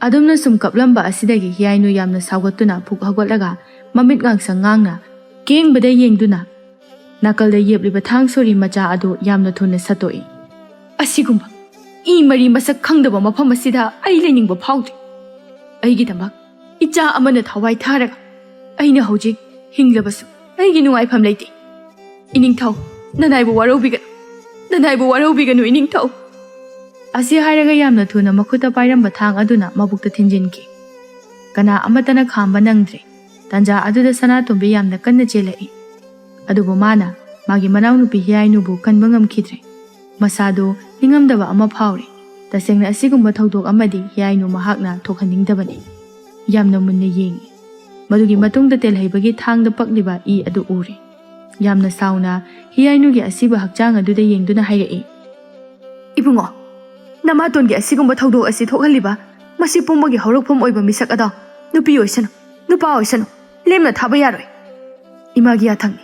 ꯑꯗꯨꯝꯅ ꯁꯨꯝ ꯀꯞꯂꯝꯕ ꯑꯁꯤꯗꯒꯤ ꯍꯤꯌꯥꯏꯅꯨ ꯌꯥꯝꯅ ꯁꯥꯎꯒꯠꯇꯨꯅ ꯐꯨꯛ ꯍꯧꯒꯠꯂꯒ ꯃꯃꯤꯠ ꯉꯥꯡꯁꯪ ꯉꯥꯡꯅ ꯀꯦꯡꯕꯗ ꯌꯦꯡꯗꯨꯅ ꯅꯥꯀꯜꯗ ꯌꯦꯞꯂꯤꯕ ꯊꯥꯡ ꯁꯣꯔꯤ ꯃꯆꯥ ꯑꯗꯨ ꯌꯥꯝꯅ ꯊꯨꯅ ꯁꯠꯇꯣꯛꯏ꯫ "ꯑꯁꯤꯒꯨꯝꯕ ꯏ ꯃꯔꯤ ꯃꯁꯛ ꯈꯪꯗꯕ ꯃꯐꯝ ꯑꯁꯤꯗ ꯑꯩ ꯂꯩꯅꯤꯡꯕ ꯐꯥꯎꯗꯦ꯫ ꯑꯩꯒꯤꯗꯃꯛ ꯏꯆꯥ ꯑꯃꯅ ꯊꯋꯥꯏ ꯊꯥꯔꯒ ꯑꯩꯅ ꯍꯧꯖꯤꯛ ꯍꯤꯡꯂꯕꯁꯨ ꯑꯩꯒꯤ ꯅꯨꯡꯉꯥꯏꯐꯝ ꯂꯩꯇꯦ꯫ ꯏꯅꯤꯡꯊꯧ, ꯅꯅꯥꯏꯕꯨ ꯋꯥꯔꯧꯕꯤꯒꯅꯨ, ꯅꯅꯥꯏꯕꯨ ꯋꯥꯔꯧꯕꯤꯒꯅꯨ, ꯏꯅꯤꯡꯊꯧ!" ꯑꯁꯤ ꯍꯥꯏꯔꯒ ꯌꯥꯝꯅ ꯊꯨꯅ ꯃꯈꯨꯠꯇ ꯄꯥꯏꯔꯝꯕ ꯊꯥꯡ ꯑꯗꯨꯅ ꯃꯕꯨꯛꯇ ꯊꯤꯟꯖꯤꯟꯈꯤ꯫ ꯀꯅꯥ ꯑꯃꯠꯇꯅ ꯈꯥꯝꯕ ꯅꯪꯗ꯭ꯔꯦ꯫ ꯇꯥꯟꯖꯥ ꯑꯗꯨꯗ ꯁꯅꯥꯇꯣꯝꯕꯤ ꯌꯥꯝꯅ ꯀꯟꯅ ꯆꯦꯜꯂꯛꯏ꯫ ꯑꯗꯨꯕꯨ ꯃꯥꯅ ꯃꯥꯒꯤ ꯃꯅꯥꯎꯅꯨꯄꯤ ꯍꯤꯌꯥꯏꯅꯨꯕꯨ ꯀꯟꯕ ꯉꯝꯈꯤꯗ꯭ꯔꯦ꯫ ꯃꯁꯥꯗꯨ ꯅꯤꯡꯉꯝꯗꯕ ꯑꯃ ꯐꯥꯎꯔꯦ꯫ ꯇꯁꯦꯡꯅ ꯑꯁꯤꯒꯨꯝꯕ ꯊꯧꯗꯣꯛ ꯑꯃꯗꯤ ꯍꯤꯌꯥꯏꯅꯨ ꯃꯍꯥꯛꯅ ꯊꯣꯛꯍꯟꯅꯤꯡꯗꯕꯅꯤ꯫ ꯌꯥꯝꯅ ꯃꯨꯟꯅ ꯌꯦꯡꯉꯤ꯫ ꯃꯗꯨꯒꯤ ꯃꯇꯨꯡꯗ ꯇꯦꯜꯍꯩꯕꯒꯤ ꯊꯥꯡꯗ ꯄꯛꯂꯤꯕ ꯏ ꯑꯗꯨ ꯎꯔꯦ꯫ ꯌꯥꯝꯅ ꯁꯥꯎꯅ ꯍꯤꯌꯥꯏꯅꯨꯒꯤ ꯑꯁꯤꯕ ꯍꯛꯆꯥꯡ ꯑꯗꯨꯗ ꯌꯦꯡꯗꯨꯅ ꯍꯥꯏꯔꯛꯏ, "ꯏꯕꯨꯡꯉꯣ, ꯅꯃꯥꯇꯣꯟꯒꯤ ꯑꯁꯤꯒꯨꯝꯕ ꯊꯧꯗꯣꯛ ꯑꯁꯤ ꯊꯣꯛꯍꯜꯂꯤꯕ ꯃꯁꯤ ꯄꯨꯝꯕꯒꯤ ꯍꯧꯔꯛꯐꯝ ꯑꯣꯏꯕ ꯃꯤꯁꯛ ꯑꯗꯣ ꯅꯨꯄꯤ ꯑꯣꯏꯁꯅꯨ, ꯅꯨꯄꯥ ꯑꯣꯏꯁꯅꯨ, ꯂꯦꯝꯅ ꯊꯥꯕ ꯌꯥꯔꯣꯏ꯫ ꯏꯃꯥꯒꯤ ꯌꯥꯊꯪꯅꯤ꯫"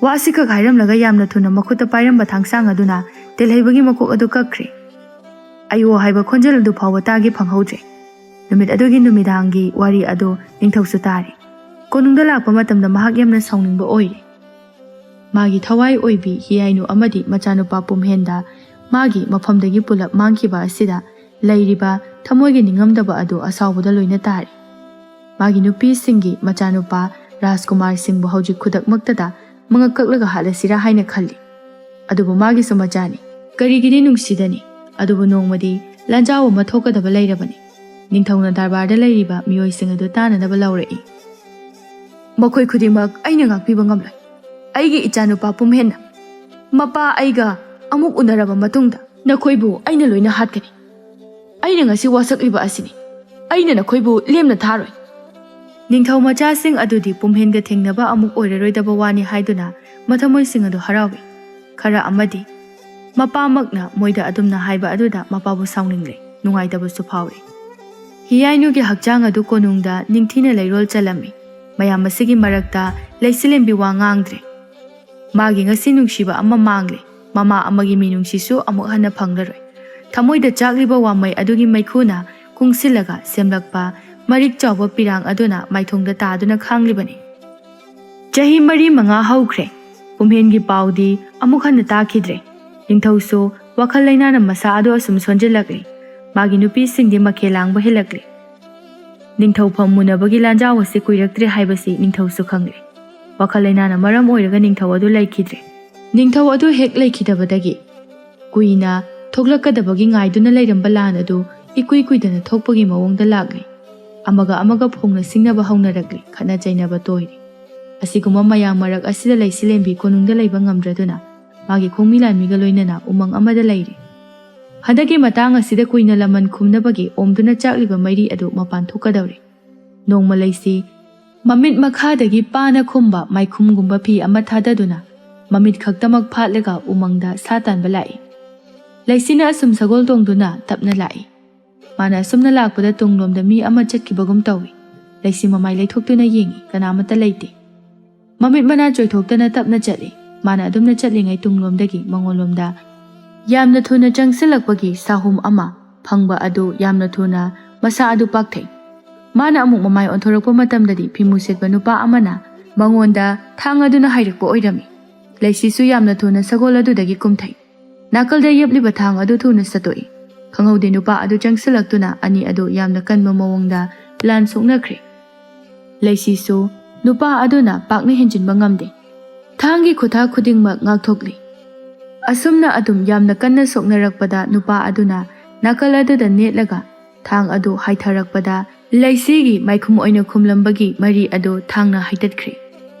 ꯋꯥ ꯑꯁꯤꯈꯛ ꯍꯥꯏꯔꯝꯂꯒ ꯌꯥꯝꯅ ꯊꯨꯅ ꯃꯈꯨꯠꯇ ꯄꯥꯏꯔꯝꯕ ꯊꯥꯡꯁꯥꯡ ꯑꯗꯨꯅ ꯇꯦꯜꯍꯩꯕꯒꯤ ꯃꯀꯣꯛ ꯑꯗꯨ ꯀꯛꯈ꯭ꯔꯦ꯫ "ꯑꯌꯣ" ꯍꯥꯏꯕ ꯈꯣꯟꯖꯦꯜ ꯑꯗꯨ ꯐꯥꯎꯕ ꯇꯥꯒꯦ ꯐꯪꯍꯧꯗ꯭ꯔꯦ꯫ ꯅꯨꯃꯤꯠ ꯑꯗꯨꯒꯤ ꯅꯨꯃꯤꯗꯥꯡꯒꯤ ꯋꯥꯔꯤ ꯑꯗꯨ ꯅꯤꯡꯊꯧꯁꯨ ꯇꯥꯔꯦ꯫ ꯀꯣꯅꯨꯡꯗ ꯂꯥꯛꯄ ꯃꯇꯝꯗ ꯃꯍꯥꯛ ꯌꯥꯝꯅ ꯁꯥꯎꯅꯤꯡꯕ ꯑꯣꯏꯔꯦ꯫ ꯃꯥꯒꯤ ꯊꯋꯥꯏ ꯑꯣꯏꯕꯤ ꯍꯤꯌꯥꯏꯅꯨ ꯑꯃꯗꯤ ꯃꯆꯥꯅꯨꯄꯥ ꯄꯨꯝꯍꯦꯟꯗ ꯃꯥꯒꯤ ꯃꯐꯝꯗꯒꯤ ꯄꯨꯂꯞ ꯃꯥꯡꯈꯤꯕ ꯑꯁꯤꯗ ꯂꯩꯔꯤꯕ ꯊꯃꯣꯏꯒꯤ ꯅꯤꯡꯉꯝꯗꯕ ꯑꯗꯨ ꯑꯁꯥꯎꯕꯗ ꯂꯣꯏꯅ ꯇꯥꯔꯦ꯫ ꯃꯥꯒꯤ ꯅꯨꯄꯤꯁꯤꯡꯒꯤ ꯃꯆꯥꯅꯨꯄꯥ ꯔꯥꯖꯀꯨꯃꯥꯔꯁꯤꯡꯕꯨ ꯍꯧꯖꯤꯛ ꯈꯨꯗꯛꯃꯛꯇꯗ ꯃꯉꯛ ꯀꯛꯂꯒ ꯍꯥꯠꯂꯁꯤꯔꯥ ꯍꯥꯏꯅ ꯈꯜꯂꯤ꯫ ꯑꯗꯨꯕꯨ ꯃꯥꯒꯤꯁꯨ ꯃꯆꯥꯅꯤ꯫ ꯀꯔꯤꯒꯤꯗꯤ ꯅꯨꯡꯁꯤꯗꯅꯤ? ꯑꯗꯨꯕꯨ ꯅꯣꯡꯃꯗꯤ ꯂꯥꯟꯖꯥꯎ ꯑꯃ ꯊꯣꯛꯀꯗꯕ ꯂꯩꯔꯕꯅꯤ꯫ ꯅꯤꯡꯊꯧꯅ ꯗꯔꯕꯥꯔꯗ ꯂꯩꯔꯤꯕ ꯃꯤꯑꯣꯏꯁꯤꯡ ꯑꯗꯨ ꯇꯥꯅꯅꯕ ꯂꯧꯔꯛꯏ꯫ "ꯃꯈꯣꯏ ꯈꯨꯗꯤꯡꯃꯛ ꯑꯩꯅ ꯉꯥꯛꯄꯤꯕ ꯉꯝꯂꯣꯏ꯫ ꯑꯩꯒꯤ ꯏꯆꯥꯅꯨꯄꯥ ꯄꯨꯝꯍꯦꯟꯅ ꯃꯄꯥ ꯑꯩꯒ ꯑꯃꯨꯛ ꯎꯅꯔꯕ ꯃꯇꯨꯡꯗ ꯅꯈꯣꯏꯕꯨ ꯑꯩꯅ ꯂꯣꯏꯅ ꯍꯥꯠꯀꯅꯤ꯫ ꯑꯩꯅ ꯉꯁꯤ ꯋꯥꯁꯛꯂꯤꯕ ꯑꯁꯤꯅꯤ꯫ ꯑꯩꯅ ꯅꯈꯣꯏꯕꯨ ꯂꯦꯝꯅ ꯊꯥꯔꯣꯏ꯫" ꯅꯤꯡꯊꯧ ꯃꯆꯥꯁꯤꯡ ꯑꯗꯨꯗꯤ ꯄꯨꯝꯍꯦꯟꯒ ꯊꯦꯡꯅꯕ ꯑꯃꯨꯛ ꯑꯣꯏꯔꯔꯣꯏꯗꯕ ꯋꯥꯅꯤ ꯍꯥꯏꯗꯨꯅ ꯃꯊꯃꯣꯏꯁꯤꯡ ꯑꯗꯨ ꯍꯔꯥꯎꯏ꯫ ꯈꯔ ꯑꯃꯗꯤ ꯃꯄꯥꯃꯛꯅ ꯃꯣꯏꯗ ꯑꯗꯨꯝꯅ ꯍꯥꯏꯕ ꯑꯗꯨꯗ ꯃꯄꯥꯕꯨ ꯁꯥꯎꯅꯤꯡꯂꯦ꯫ ꯅꯨꯡꯉꯥꯏꯇꯕꯁꯨ ꯐꯥꯎꯔꯤ꯫ ꯍꯤꯌꯥꯏꯅꯨꯒꯤ ꯍꯛꯆꯥꯡ ꯑꯗꯨ ꯀꯣꯅꯨꯡꯗ ꯅꯤꯡꯊꯤꯅ ꯂꯩꯔꯣꯜ ꯆꯜꯂꯝꯃꯤ꯫ ꯃꯌꯥꯝ ꯑꯁꯤꯒꯤ ꯃꯔꯛꯇ ꯂꯩꯆꯤꯂꯦꯝꯕꯤ ꯋꯥ ꯉꯥꯡꯗ꯭ꯔꯦ꯫ ꯃꯥꯒꯤ ꯉꯁꯤ ꯅꯨꯡꯁꯤꯕ ꯑꯃ ꯃꯥꯡꯂꯦ꯫ ꯃꯃꯥ ꯑꯃꯒꯤ ꯃꯤꯅꯨꯡꯁꯤꯁꯨ ꯑꯃꯨꯛ ꯍꯟꯅ ꯐꯪꯂꯔꯣꯏ꯫ ꯊꯃꯣꯏꯗ ꯆꯥꯛꯂꯤꯕ ꯋꯥꯃꯩ ꯑꯗꯨꯒꯤ ꯃꯩꯈꯨꯅ ꯀꯨꯡꯁꯤꯜꯂꯒ ꯁꯦꯝꯂꯛꯄ ꯃꯔꯤꯛ ꯆꯥꯎꯕ ꯄꯤꯔꯥꯡ ꯑꯗꯨꯅ ꯃꯥꯏꯊꯣꯡꯗ ꯇꯥꯗꯨꯅ ꯈꯥꯡꯂꯤꯕꯅꯤ꯫ ꯆꯍꯤ ꯃꯔꯤ ꯃꯉꯥ ꯍꯧꯈ꯭ꯔꯦ꯫ ꯀꯨꯝꯍꯦꯟꯒꯤ ꯄꯥꯎꯗꯤ ꯑꯃꯨꯛ ꯍꯟꯅ ꯇꯥꯈꯤꯗ꯭ꯔꯦ꯫ ꯅꯤꯡꯊꯧꯁꯨ ꯋꯥꯈꯜ ꯂꯩꯅꯥꯅ ꯃꯁꯥ ꯑꯗꯨ ꯑꯁꯨꯝ ꯁꯣꯟꯖꯤꯜꯂꯛꯂꯤ꯫ ꯃꯥꯒꯤ ꯅꯨꯄꯤꯁꯤꯡꯗꯤ ꯃꯈꯦꯜ ꯂꯥꯡꯕ ꯍꯦꯜꯂꯛꯂꯤ꯫ ꯅꯤꯡꯊꯧ ꯐꯝ ꯃꯨꯟꯅꯕꯒꯤ ꯂꯥꯟꯖꯥꯎ ꯑꯁꯤ ꯀꯨꯏꯔꯛꯇ꯭ꯔꯦ ꯍꯥꯏꯕꯁꯤ ꯅꯤꯡꯊꯧꯁꯨ ꯈꯪꯂꯦ꯫ ꯋꯥꯈꯜ ꯂꯩꯅꯥꯅ ꯃꯔꯝ ꯑꯣꯏꯔꯒ ꯅꯤꯡꯊꯧ ꯑꯗꯨ ꯂꯩꯈꯤꯗ꯭ꯔꯦ꯫ ꯅꯤꯡꯊꯧ ꯑꯗꯨ ꯍꯦꯛ ꯂꯩꯈꯤꯗꯕꯗꯒꯤ ꯀꯨꯏꯅ ꯊꯣꯛꯂꯛꯀꯗꯕꯒꯤ ꯉꯥꯏꯗꯨꯅ ꯂꯩꯔꯝꯕ ꯂꯥꯟ ꯑꯗꯨ ꯏꯀꯨꯏ ꯀꯨꯏꯗꯅ ꯊꯣꯛꯄꯒꯤ ꯃꯑꯣꯡꯗ ꯂꯥꯛꯂꯤ꯫ ꯑꯃꯒ ꯑꯃꯒ ꯐꯣꯡꯅ ꯁꯤꯡꯅꯕ ꯍꯧꯅꯔꯛꯂꯤ, ꯈꯠꯅ ꯆꯩꯅꯕ ꯇꯣꯏꯔꯤ꯫ ꯑꯁꯤꯒꯨꯝꯕ ꯃꯌꯥꯝ ꯃꯔꯛ ꯑꯁꯤꯗ ꯂꯩꯆꯤꯂꯦꯝꯕꯤ ꯀꯣꯅꯨꯡꯗ ꯂꯩꯕ ꯉꯝꯗ꯭ꯔꯗꯨꯅ ꯃꯥꯒꯤ ꯈꯣꯡꯃꯤ ꯂꯥꯟꯃꯤꯒ ꯂꯣꯏꯅꯅ ꯎꯃꯪ ꯑꯃꯗ ꯂꯩꯔꯤ꯫ ꯍꯟꯗꯛꯀꯤ ꯃꯇꯥꯡ ꯑꯁꯤꯗ ꯀꯨꯏꯅ ꯂꯃꯟ ꯈꯨꯝꯅꯕꯒꯤ ꯑꯣꯝꯗꯨꯅ ꯆꯥꯛꯂꯤꯕ ꯃꯩꯔꯤ ꯑꯗꯨ ꯃꯄꯥꯟ ꯊꯣꯛꯀꯗꯧꯔꯤ꯫ ꯅꯣꯡꯃ ꯂꯩꯁꯤ ꯃꯃꯤꯠ ꯃꯈꯥꯗꯒꯤ ꯄꯥꯅ ꯈꯨꯝꯕ ꯃꯥꯏꯈꯨꯝꯒꯨꯝꯕ ꯐꯤ ꯑꯃ ꯊꯥꯗꯗꯨꯅ ꯃꯃꯤꯠ ꯈꯛꯇꯃꯛ ꯐꯥꯠꯂꯒ ꯎꯃꯪꯗ ꯁꯥ ꯇꯥꯟꯕ ꯂꯥꯛꯏ꯫ ꯂꯩꯁꯤꯅ ꯑꯁꯨꯝ ꯁꯒꯣꯜ ꯇꯣꯡꯗꯨꯅ ꯇꯞꯅ ꯂꯥꯛꯏ꯫ ꯃꯥꯅ ꯑꯁꯨꯝꯅ ꯂꯥꯛꯄꯗ ꯇꯨꯡꯂꯣꯝꯗ ꯃꯤ ꯑꯃ ꯆꯠꯈꯤꯕꯒꯨꯝ ꯇꯧꯏ꯫ ꯂꯩꯁꯤ ꯃꯃꯥꯏ ꯂꯩꯊꯣꯛꯇꯨꯅ ꯌꯦꯡꯏ, ꯀꯅꯥꯃꯠꯇ ꯂꯩꯇꯦ꯫ ꯃꯃꯤꯠ ꯃꯅꯥ ꯆꯣꯏꯊꯣꯛꯇꯅ ꯇꯞꯅ ꯆꯠꯂꯤ꯫ ꯃꯥꯅ ꯑꯗꯨꯝꯅ ꯆꯠꯂꯤꯉꯩ ꯇꯨꯡꯂꯣꯝꯗꯒꯤ ꯃꯉꯣꯟꯂꯣꯝꯗ ꯌꯥꯝꯅ ꯊꯨꯅ ꯆꯪꯁꯤꯜꯂꯛꯄꯒꯤ ꯁꯥꯍꯨꯝ ꯑꯃ ꯐꯪꯕ ꯑꯗꯨ ꯌꯥꯝꯅ ꯊꯨꯅ ꯃꯁꯥ ꯑꯗꯨ ꯄꯥꯛꯊꯩ꯫ ꯃꯥꯅ ꯑꯃꯨꯛ ꯃꯃꯥꯏ ꯑꯣꯟꯊꯣꯔꯛꯄ ꯃꯇꯝꯗꯗꯤ ꯐꯤꯃꯨ ꯁꯦꯠꯄ ꯅꯨꯄꯥ ꯑꯃꯅ ꯃꯉꯣꯟꯗ ꯊꯥꯡ ꯑꯗꯨꯅ ꯍꯥꯏꯔꯛꯄ ꯑꯣꯏꯔꯝꯃꯤ꯫ ꯂꯩꯁꯤꯁꯨ ꯌꯥꯝꯅ ꯊꯨꯅ ꯁꯒꯣꯜ ꯑꯗꯨꯗꯒꯤ ꯀꯨꯝꯊꯩ꯫ ꯅꯥꯀꯜꯗ ꯌꯦꯞꯂꯤꯕ ꯊꯥꯡ ꯑꯗꯨ ꯊꯨꯅ ꯁꯠꯇꯣꯛꯏ꯫ ꯈꯪꯍꯧꯗꯦ ꯅꯨꯄꯥ ꯑꯗꯨ ꯆꯪꯁꯤꯜꯂꯛꯇꯨꯅ ꯑꯅꯤ ꯑꯗꯨ ꯌꯥꯝꯅ ꯀꯟꯕ ꯃꯑꯣꯡꯗ ꯂꯥꯟ ꯁꯣꯛꯅꯈ꯭ꯔꯦ꯫ ꯂꯩꯁꯤꯁꯨ ꯅꯨꯄꯥ ꯑꯗꯨꯅ ꯄꯥꯛꯅ ꯍꯦꯟꯖꯤꯟꯕ ꯉꯝꯗꯦ꯫ ꯊꯥꯡꯒꯤ ꯈꯨꯊꯥ ꯈꯨꯗꯤꯡꯃꯛ ꯉꯥꯛꯊꯣꯛꯂꯤ꯫ ꯑꯁꯨꯝꯅ ꯑꯗꯨꯝ ꯌꯥꯝꯅ ꯀꯟꯅ ꯁꯣꯛꯅꯔꯛꯄꯗ ꯅꯨꯄꯥ ꯑꯗꯨꯅ ꯅꯥꯀꯜ ꯑꯗꯨꯗ ꯅꯦꯠꯂꯒ ꯊꯥꯡ ꯑꯗꯨ ꯍꯥꯏꯊꯔꯛꯄꯗ ꯂꯩꯁꯤꯒꯤ ꯃꯥꯏꯈꯨꯝ ꯑꯣꯏꯅ ꯈꯨꯝꯂꯝꯕꯒꯤ ꯃꯔꯤ ꯑꯗꯨ ꯊꯥꯡꯅ ꯍꯥꯏꯇꯠꯈ꯭ꯔꯦ꯫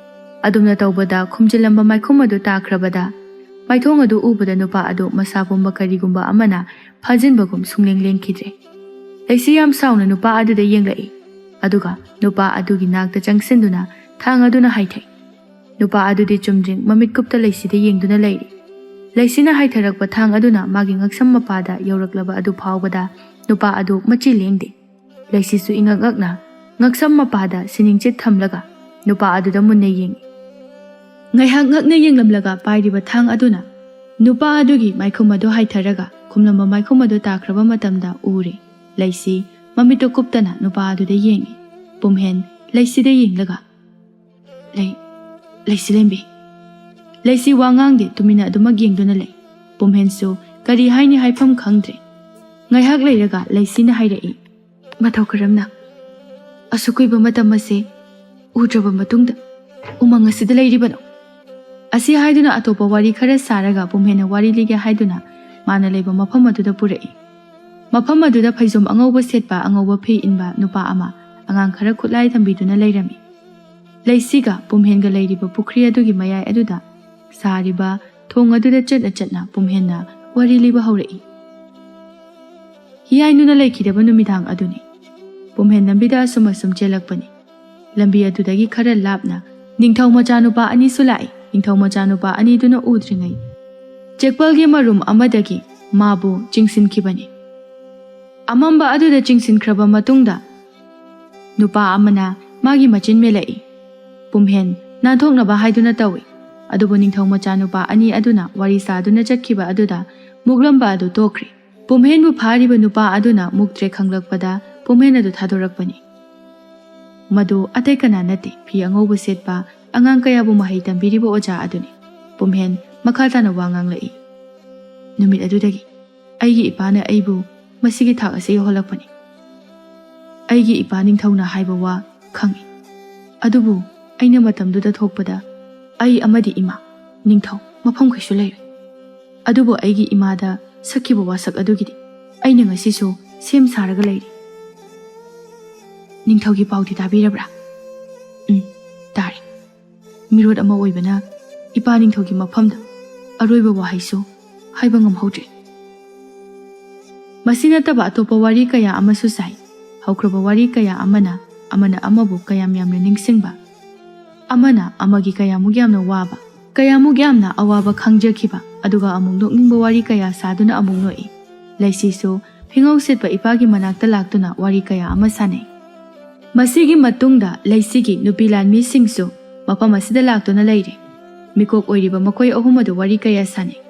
ꯑꯗꯨꯝꯅ ꯇꯧꯕꯗ ꯈꯨꯝꯖꯤꯜꯂꯝꯕ ꯃꯥꯏꯈꯨꯝ ꯑꯗꯨ ꯇꯥꯈ꯭ꯔꯕꯗ ꯃꯥꯏꯊꯣꯡ ꯑꯗꯨ ꯎꯕꯗ ꯅꯨꯄꯥ ꯑꯗꯨ ꯃꯁꯥ ꯄꯨꯝꯕ ꯀꯔꯤꯒꯨꯝꯕ ꯑꯃꯅ ꯐꯥꯖꯤꯟꯕꯒꯨꯝ ꯁꯨꯡꯂꯦꯡ ꯂꯦꯡꯈꯤꯗ꯭ꯔꯦ꯫ ꯂꯩꯁꯤ ꯌꯥꯝ ꯁꯥꯎꯅ ꯅꯨꯄꯥ ꯑꯗꯨꯗ ꯌꯦꯡꯂꯛꯏ꯫ ꯑꯗꯨꯒ ꯅꯨꯄꯥ ꯑꯗꯨꯒꯤ ꯅꯥꯛꯇ ꯆꯪꯁꯤꯟꯗꯨꯅ ꯊꯥꯡ ꯑꯗꯨꯅ ꯍꯥꯏꯊꯩ꯫ ꯅꯨꯄꯥ ꯑꯗꯨꯗꯤ ꯆꯨꯝꯗ꯭ꯔꯤꯡ ꯃꯃꯤꯠ ꯀꯨꯞꯇ ꯂꯩꯁꯤꯗ ꯌꯦꯡꯗꯨꯅ ꯂꯩꯔꯤ꯫ ꯂꯩꯁꯤꯅ ꯍꯥꯏꯊꯔꯛꯄ ꯊꯥꯡ ꯑꯗꯨꯅ ꯃꯥꯒꯤ ꯉꯛꯁꯝ ꯃꯄꯥꯗ ꯌꯧꯔꯛꯂꯕ ꯑꯗꯨ ꯐꯥꯎꯕꯗ ꯅꯨꯄꯥ ꯑꯗꯨ ꯃꯆꯤ ꯂꯦꯡꯗꯦ꯫ ꯂꯩꯁꯤꯁꯨ ꯏꯉꯛ ꯉꯛꯅ ꯉꯛꯁꯝ ꯃꯄꯥꯗ ꯁꯤꯅꯤꯡꯆꯤꯠ ꯊꯝꯂꯒ ꯅꯨꯄꯥ ꯑꯗꯨꯗ ꯃꯨꯟꯅ ꯌꯦꯡꯏ꯫ ꯉꯥꯏꯍꯥꯛ ꯉꯛꯅ ꯌꯦꯡꯂꯝꯂꯒ ꯄꯥꯏꯔꯤꯕ ꯊꯥꯡ ꯑꯗꯨꯅ ꯅꯨꯄꯥ ꯑꯗꯨꯒꯤ ꯃꯥꯏꯈꯨꯝ ꯑꯗꯨ ꯍꯥꯏꯊꯔꯒ ꯈꯨꯝꯂꯝꯕ ꯃꯥꯏꯈꯨꯝ ꯑꯗꯨ ꯇꯥꯈ꯭ꯔꯕ ꯃꯇꯝꯗ ꯎꯔꯦ ꯂꯩꯁꯤ ꯃꯃꯤꯠꯇꯣ ꯀꯨꯞꯇꯅ ꯅꯨꯄꯥ ꯑꯗꯨꯗ ꯌꯦꯡꯏ꯫ ꯄꯨꯝꯍꯦꯟ ꯂꯩꯁꯤꯗ ꯌꯦꯡꯂꯒ, "ꯂꯩ, ꯂꯩꯁꯤ ꯂꯦꯝꯕꯤ?" ꯂꯩꯁꯤ ꯋꯥ ꯉꯥꯡꯗꯦ, ꯇꯨꯃꯤꯟꯅ ꯑꯗꯨꯃꯛ ꯌꯦꯡꯗꯨꯅ ꯂꯩ꯫ ꯄꯨꯝꯍꯦꯟꯁꯨ ꯀꯔꯤ ꯍꯥꯏꯅꯤ ꯍꯥꯏꯐꯝ ꯈꯪꯗ꯭ꯔꯦ꯫ ꯉꯥꯏꯍꯥꯛ ꯂꯩꯔꯒ ꯂꯩꯁꯤꯅ ꯍꯥꯏꯔꯛꯏ, "ꯃꯇꯧ ꯀꯔꯝꯅ ꯑꯁꯨꯛ ꯀꯨꯏꯕ ꯃꯇꯝ ꯑꯁꯦ ꯎꯗ꯭ꯔꯕ ꯃꯇꯨꯡꯗ ꯎꯃꯪ ꯑꯁꯤꯗ ꯂꯩꯔꯤꯕꯅꯣ?" ꯑꯁꯤ ꯍꯥꯏꯗꯨꯅ ꯑꯇꯣꯞꯄ ꯋꯥꯔꯤ ꯈꯔ ꯁꯥꯔꯒ ꯄꯨꯝꯍꯦꯟꯅ ꯋꯥꯔꯤ ꯂꯤꯒꯦ ꯍꯥꯏꯗꯨꯅ ꯃꯥꯅ ꯂꯩꯕ ꯃꯐꯝ ꯑꯗꯨꯗ ꯄꯨꯔꯛꯏ꯫ ꯃꯐꯝ ꯑꯗꯨꯗ ꯐꯩꯖꯣꯝ ꯑꯉꯧꯕ ꯁꯦꯠꯄ, ꯑꯉꯧꯕ ꯐꯤ ꯏꯟꯕ ꯅꯨꯄꯥ ꯑꯃ ꯑꯉꯥꯡ ꯈꯔ ꯈꯨꯠꯂꯥꯏ ꯊꯝꯕꯤꯗꯨꯅ ꯂꯩꯔꯝꯃꯤ꯫ ꯂꯩꯁꯤꯒ ꯄꯨꯝꯍꯦꯟꯒ ꯂꯩꯔꯤꯕ ꯄꯨꯈ꯭ꯔꯤ ꯑꯗꯨꯒꯤ ꯃꯌꯥꯏ ꯑꯗꯨꯗ ꯁꯥꯔꯤꯕ ꯊꯣꯡ ꯑꯗꯨꯗ ꯆꯠꯅ ꯆꯠꯅ ꯄꯨꯝꯍꯦꯟꯅ ꯋꯥꯔꯤ ꯂꯤꯕ ꯍꯧꯔꯛꯏ꯫ ꯍꯤꯌꯥꯏꯅꯨꯅ ꯂꯩꯈꯤꯗꯕ ꯅꯨꯃꯤꯗꯥꯡ ꯑꯗꯨꯅꯤ꯫ ꯄꯨꯝꯍꯦꯟ ꯂꯝꯕꯤꯗ ꯑꯁꯨꯝ ꯑꯁꯨꯝ ꯆꯦꯜꯂꯛꯄꯅꯤ꯫ ꯂꯝꯕꯤ ꯑꯗꯨꯗꯒꯤ ꯈꯔ ꯂꯥꯞꯅ ꯅꯤꯡꯊꯧ ꯃꯆꯥꯅꯨꯄꯥ ꯑꯅꯤꯁꯨ ꯂꯥꯛꯏ꯫ ꯅꯤꯡꯊꯧ ꯃꯆꯥꯅꯨꯄꯥ ꯑꯅꯤꯗꯨꯅ ꯎꯗ꯭ꯔꯤꯉꯩ ꯆꯦꯛꯄꯜꯒꯤ ꯃꯔꯨꯝ ꯑꯃꯗꯒꯤ ꯃꯥꯕꯨ ꯆꯤꯡꯁꯤꯟꯈꯤꯕꯅꯤ꯫ ꯑꯃꯝꯕ ꯑꯗꯨꯗ ꯆꯤꯡꯁꯤꯟꯈ꯭ꯔꯕ ꯃꯇꯨꯡꯗ ꯅꯨꯄꯥ ꯑꯃꯅ ꯃꯥꯒꯤ ꯃꯆꯤꯟ ꯃꯦꯜꯂꯛꯏ꯫ ꯄꯨꯝꯍꯦꯟ ꯅꯥꯟꯊꯣꯛꯅꯕ ꯍꯥꯏꯗꯨꯅ ꯇꯧꯏ꯫ ꯑꯗꯨꯕꯨ ꯅꯤꯡꯊꯧ ꯃꯆꯥꯅꯨꯄꯥ ꯑꯅꯤ ꯑꯗꯨꯅ ꯋꯥꯔꯤ ꯁꯥꯗꯨꯅ ꯆꯠꯈꯤꯕ ꯑꯗꯨꯗ ꯃꯨꯛꯂꯝꯕ ꯑꯗꯨ ꯇꯣꯛꯈ꯭ꯔꯦ꯫ ꯄꯨꯝꯍꯦꯟꯕꯨ ꯐꯥꯔꯤꯕ ꯅꯨꯄꯥ ꯑꯗꯨꯅ ꯃꯨꯛꯇ꯭ꯔꯦ ꯈꯪꯂꯛꯄꯗ ꯄꯨꯝꯍꯦꯟ ꯑꯗꯨ ꯊꯥꯗꯣꯔꯛꯄꯅꯤ꯫ ꯃꯗꯨ ꯑꯇꯩ ꯀꯅꯥ ꯅꯠꯇꯦ, ꯐꯤ ꯑꯉꯧꯕ ꯁꯦꯠꯄ ꯑꯉꯥꯡ ꯀꯌꯥꯕꯨ ꯃꯍꯩ ꯇꯝꯕꯤꯔꯤꯕ ꯑꯣꯖꯥ ꯑꯗꯨꯅꯤ꯫ ꯄꯨꯝꯍꯦꯟ ꯃꯈꯥ ꯇꯥꯅ ꯋꯥ ꯉꯥꯡꯂꯛꯏ꯫ ꯅꯨꯃꯤꯠ ꯑꯗꯨꯗꯒꯤ ꯑꯩꯒꯤ ꯏꯄꯥꯅ ꯑꯩꯕꯨ ꯃꯁꯤꯒꯤ ꯊꯥꯛ ꯑꯁꯤ ꯌꯧꯍꯜꯂꯛꯄꯅꯤ꯫ ꯑꯩꯒꯤ ꯏꯄꯥ ꯅꯤꯡꯊꯧꯅ ꯍꯥꯏꯕ ꯋꯥ ꯈꯪꯏ꯫ ꯑꯗꯨꯕꯨ ꯑꯩꯅ ꯃꯇꯝꯗꯨꯗ ꯊꯣꯛꯄꯗ ꯑꯩ ꯑꯃꯗꯤ ꯏꯃꯥ, ꯅꯤꯡꯊꯧ ꯃꯐꯝ ꯀꯩꯁꯨ ꯂꯩꯔꯣꯏ꯫ ꯑꯗꯨꯕꯨ ꯑꯩꯒꯤ ꯏꯃꯥꯗ ꯁꯛꯈꯤꯕ ꯋꯥꯁꯛ ꯑꯗꯨꯒꯤꯗꯤ ꯑꯩꯅ ꯉꯁꯤꯁꯨ ꯁꯦꯝ ꯁꯥꯔꯒ ꯂꯩꯔꯤ꯫ ꯅꯤꯡꯊꯧꯒꯤ ꯄꯥꯎꯗꯤ ꯇꯥꯕꯤꯔꯕ꯭ꯔꯥ? ꯎꯝ, ꯇꯥꯔꯦ꯫ ꯃꯤꯔꯣꯠ ꯑꯃ ꯑꯣꯏꯕꯅ ꯏꯄꯥ ꯅꯤꯡꯊꯧꯒꯤ ꯃꯐꯝꯗ ꯑꯔꯣꯏꯕ ꯋꯥꯍꯩꯁꯨ ꯍꯥꯏꯕ ꯉꯝꯍꯧꯗ꯭ꯔꯦ꯫ ꯃꯁꯤ ꯅꯠꯇꯕ ꯑꯇꯣꯞꯄ ꯋꯥꯔꯤ ꯀꯌꯥ ꯑꯃꯁꯨ ꯁꯥꯏ꯫ ꯍꯧꯈ꯭ꯔꯕ ꯋꯥꯔꯤ ꯀꯌꯥ ꯑꯃꯅ ꯑꯃꯅ ꯑꯃꯕꯨ ꯀꯌꯥꯝ ꯌꯥꯝꯅ ꯅꯤꯡꯁꯤꯡꯕ, ꯑꯃꯅ ꯑꯃꯒꯤ ꯀꯌꯥꯃꯨꯛ ꯌꯥꯝꯅ ꯋꯥꯕ, ꯀꯌꯥꯃꯨꯛ ꯌꯥꯝꯅ ꯑꯋꯥꯕ ꯈꯪꯖꯈꯤꯕ, ꯑꯗꯨꯒ ꯑꯃꯨꯛ ꯅꯣꯛꯅꯤꯡꯕ ꯋꯥꯔꯤ ꯀꯌꯥ ꯁꯥꯗꯨꯅ ꯑꯃꯨꯛ ꯅꯣꯛꯏ꯫ ꯂꯩꯁꯤꯁꯨ ꯐꯤꯉꯧ ꯁꯦꯠꯄ ꯏꯄꯥꯒꯤ ꯃꯅꯥꯛꯇ ꯂꯥꯛꯇꯨꯅ ꯋꯥꯔꯤ ꯀꯌꯥ ꯑꯃ ꯁꯥꯟꯅꯩ꯫ ꯃꯁꯤꯒꯤ ꯃꯇꯨꯡꯗ ꯂꯩꯁꯤꯒꯤ ꯅꯨꯄꯤ ꯂꯥꯟꯃꯤꯁꯤꯡꯁꯨ ꯃꯐꯝ ꯑꯁꯤꯗ ꯂꯥꯛꯇꯨꯅ ꯂꯩꯔꯦ꯫ ꯃꯤꯀꯣꯛ ꯑꯣꯏꯔꯤꯕ ꯃꯈꯣꯏ ꯑꯍꯨꯝ ꯑꯗꯨ ꯋꯥꯔꯤ ꯀꯌꯥ ꯁꯥꯟꯅꯩ꯫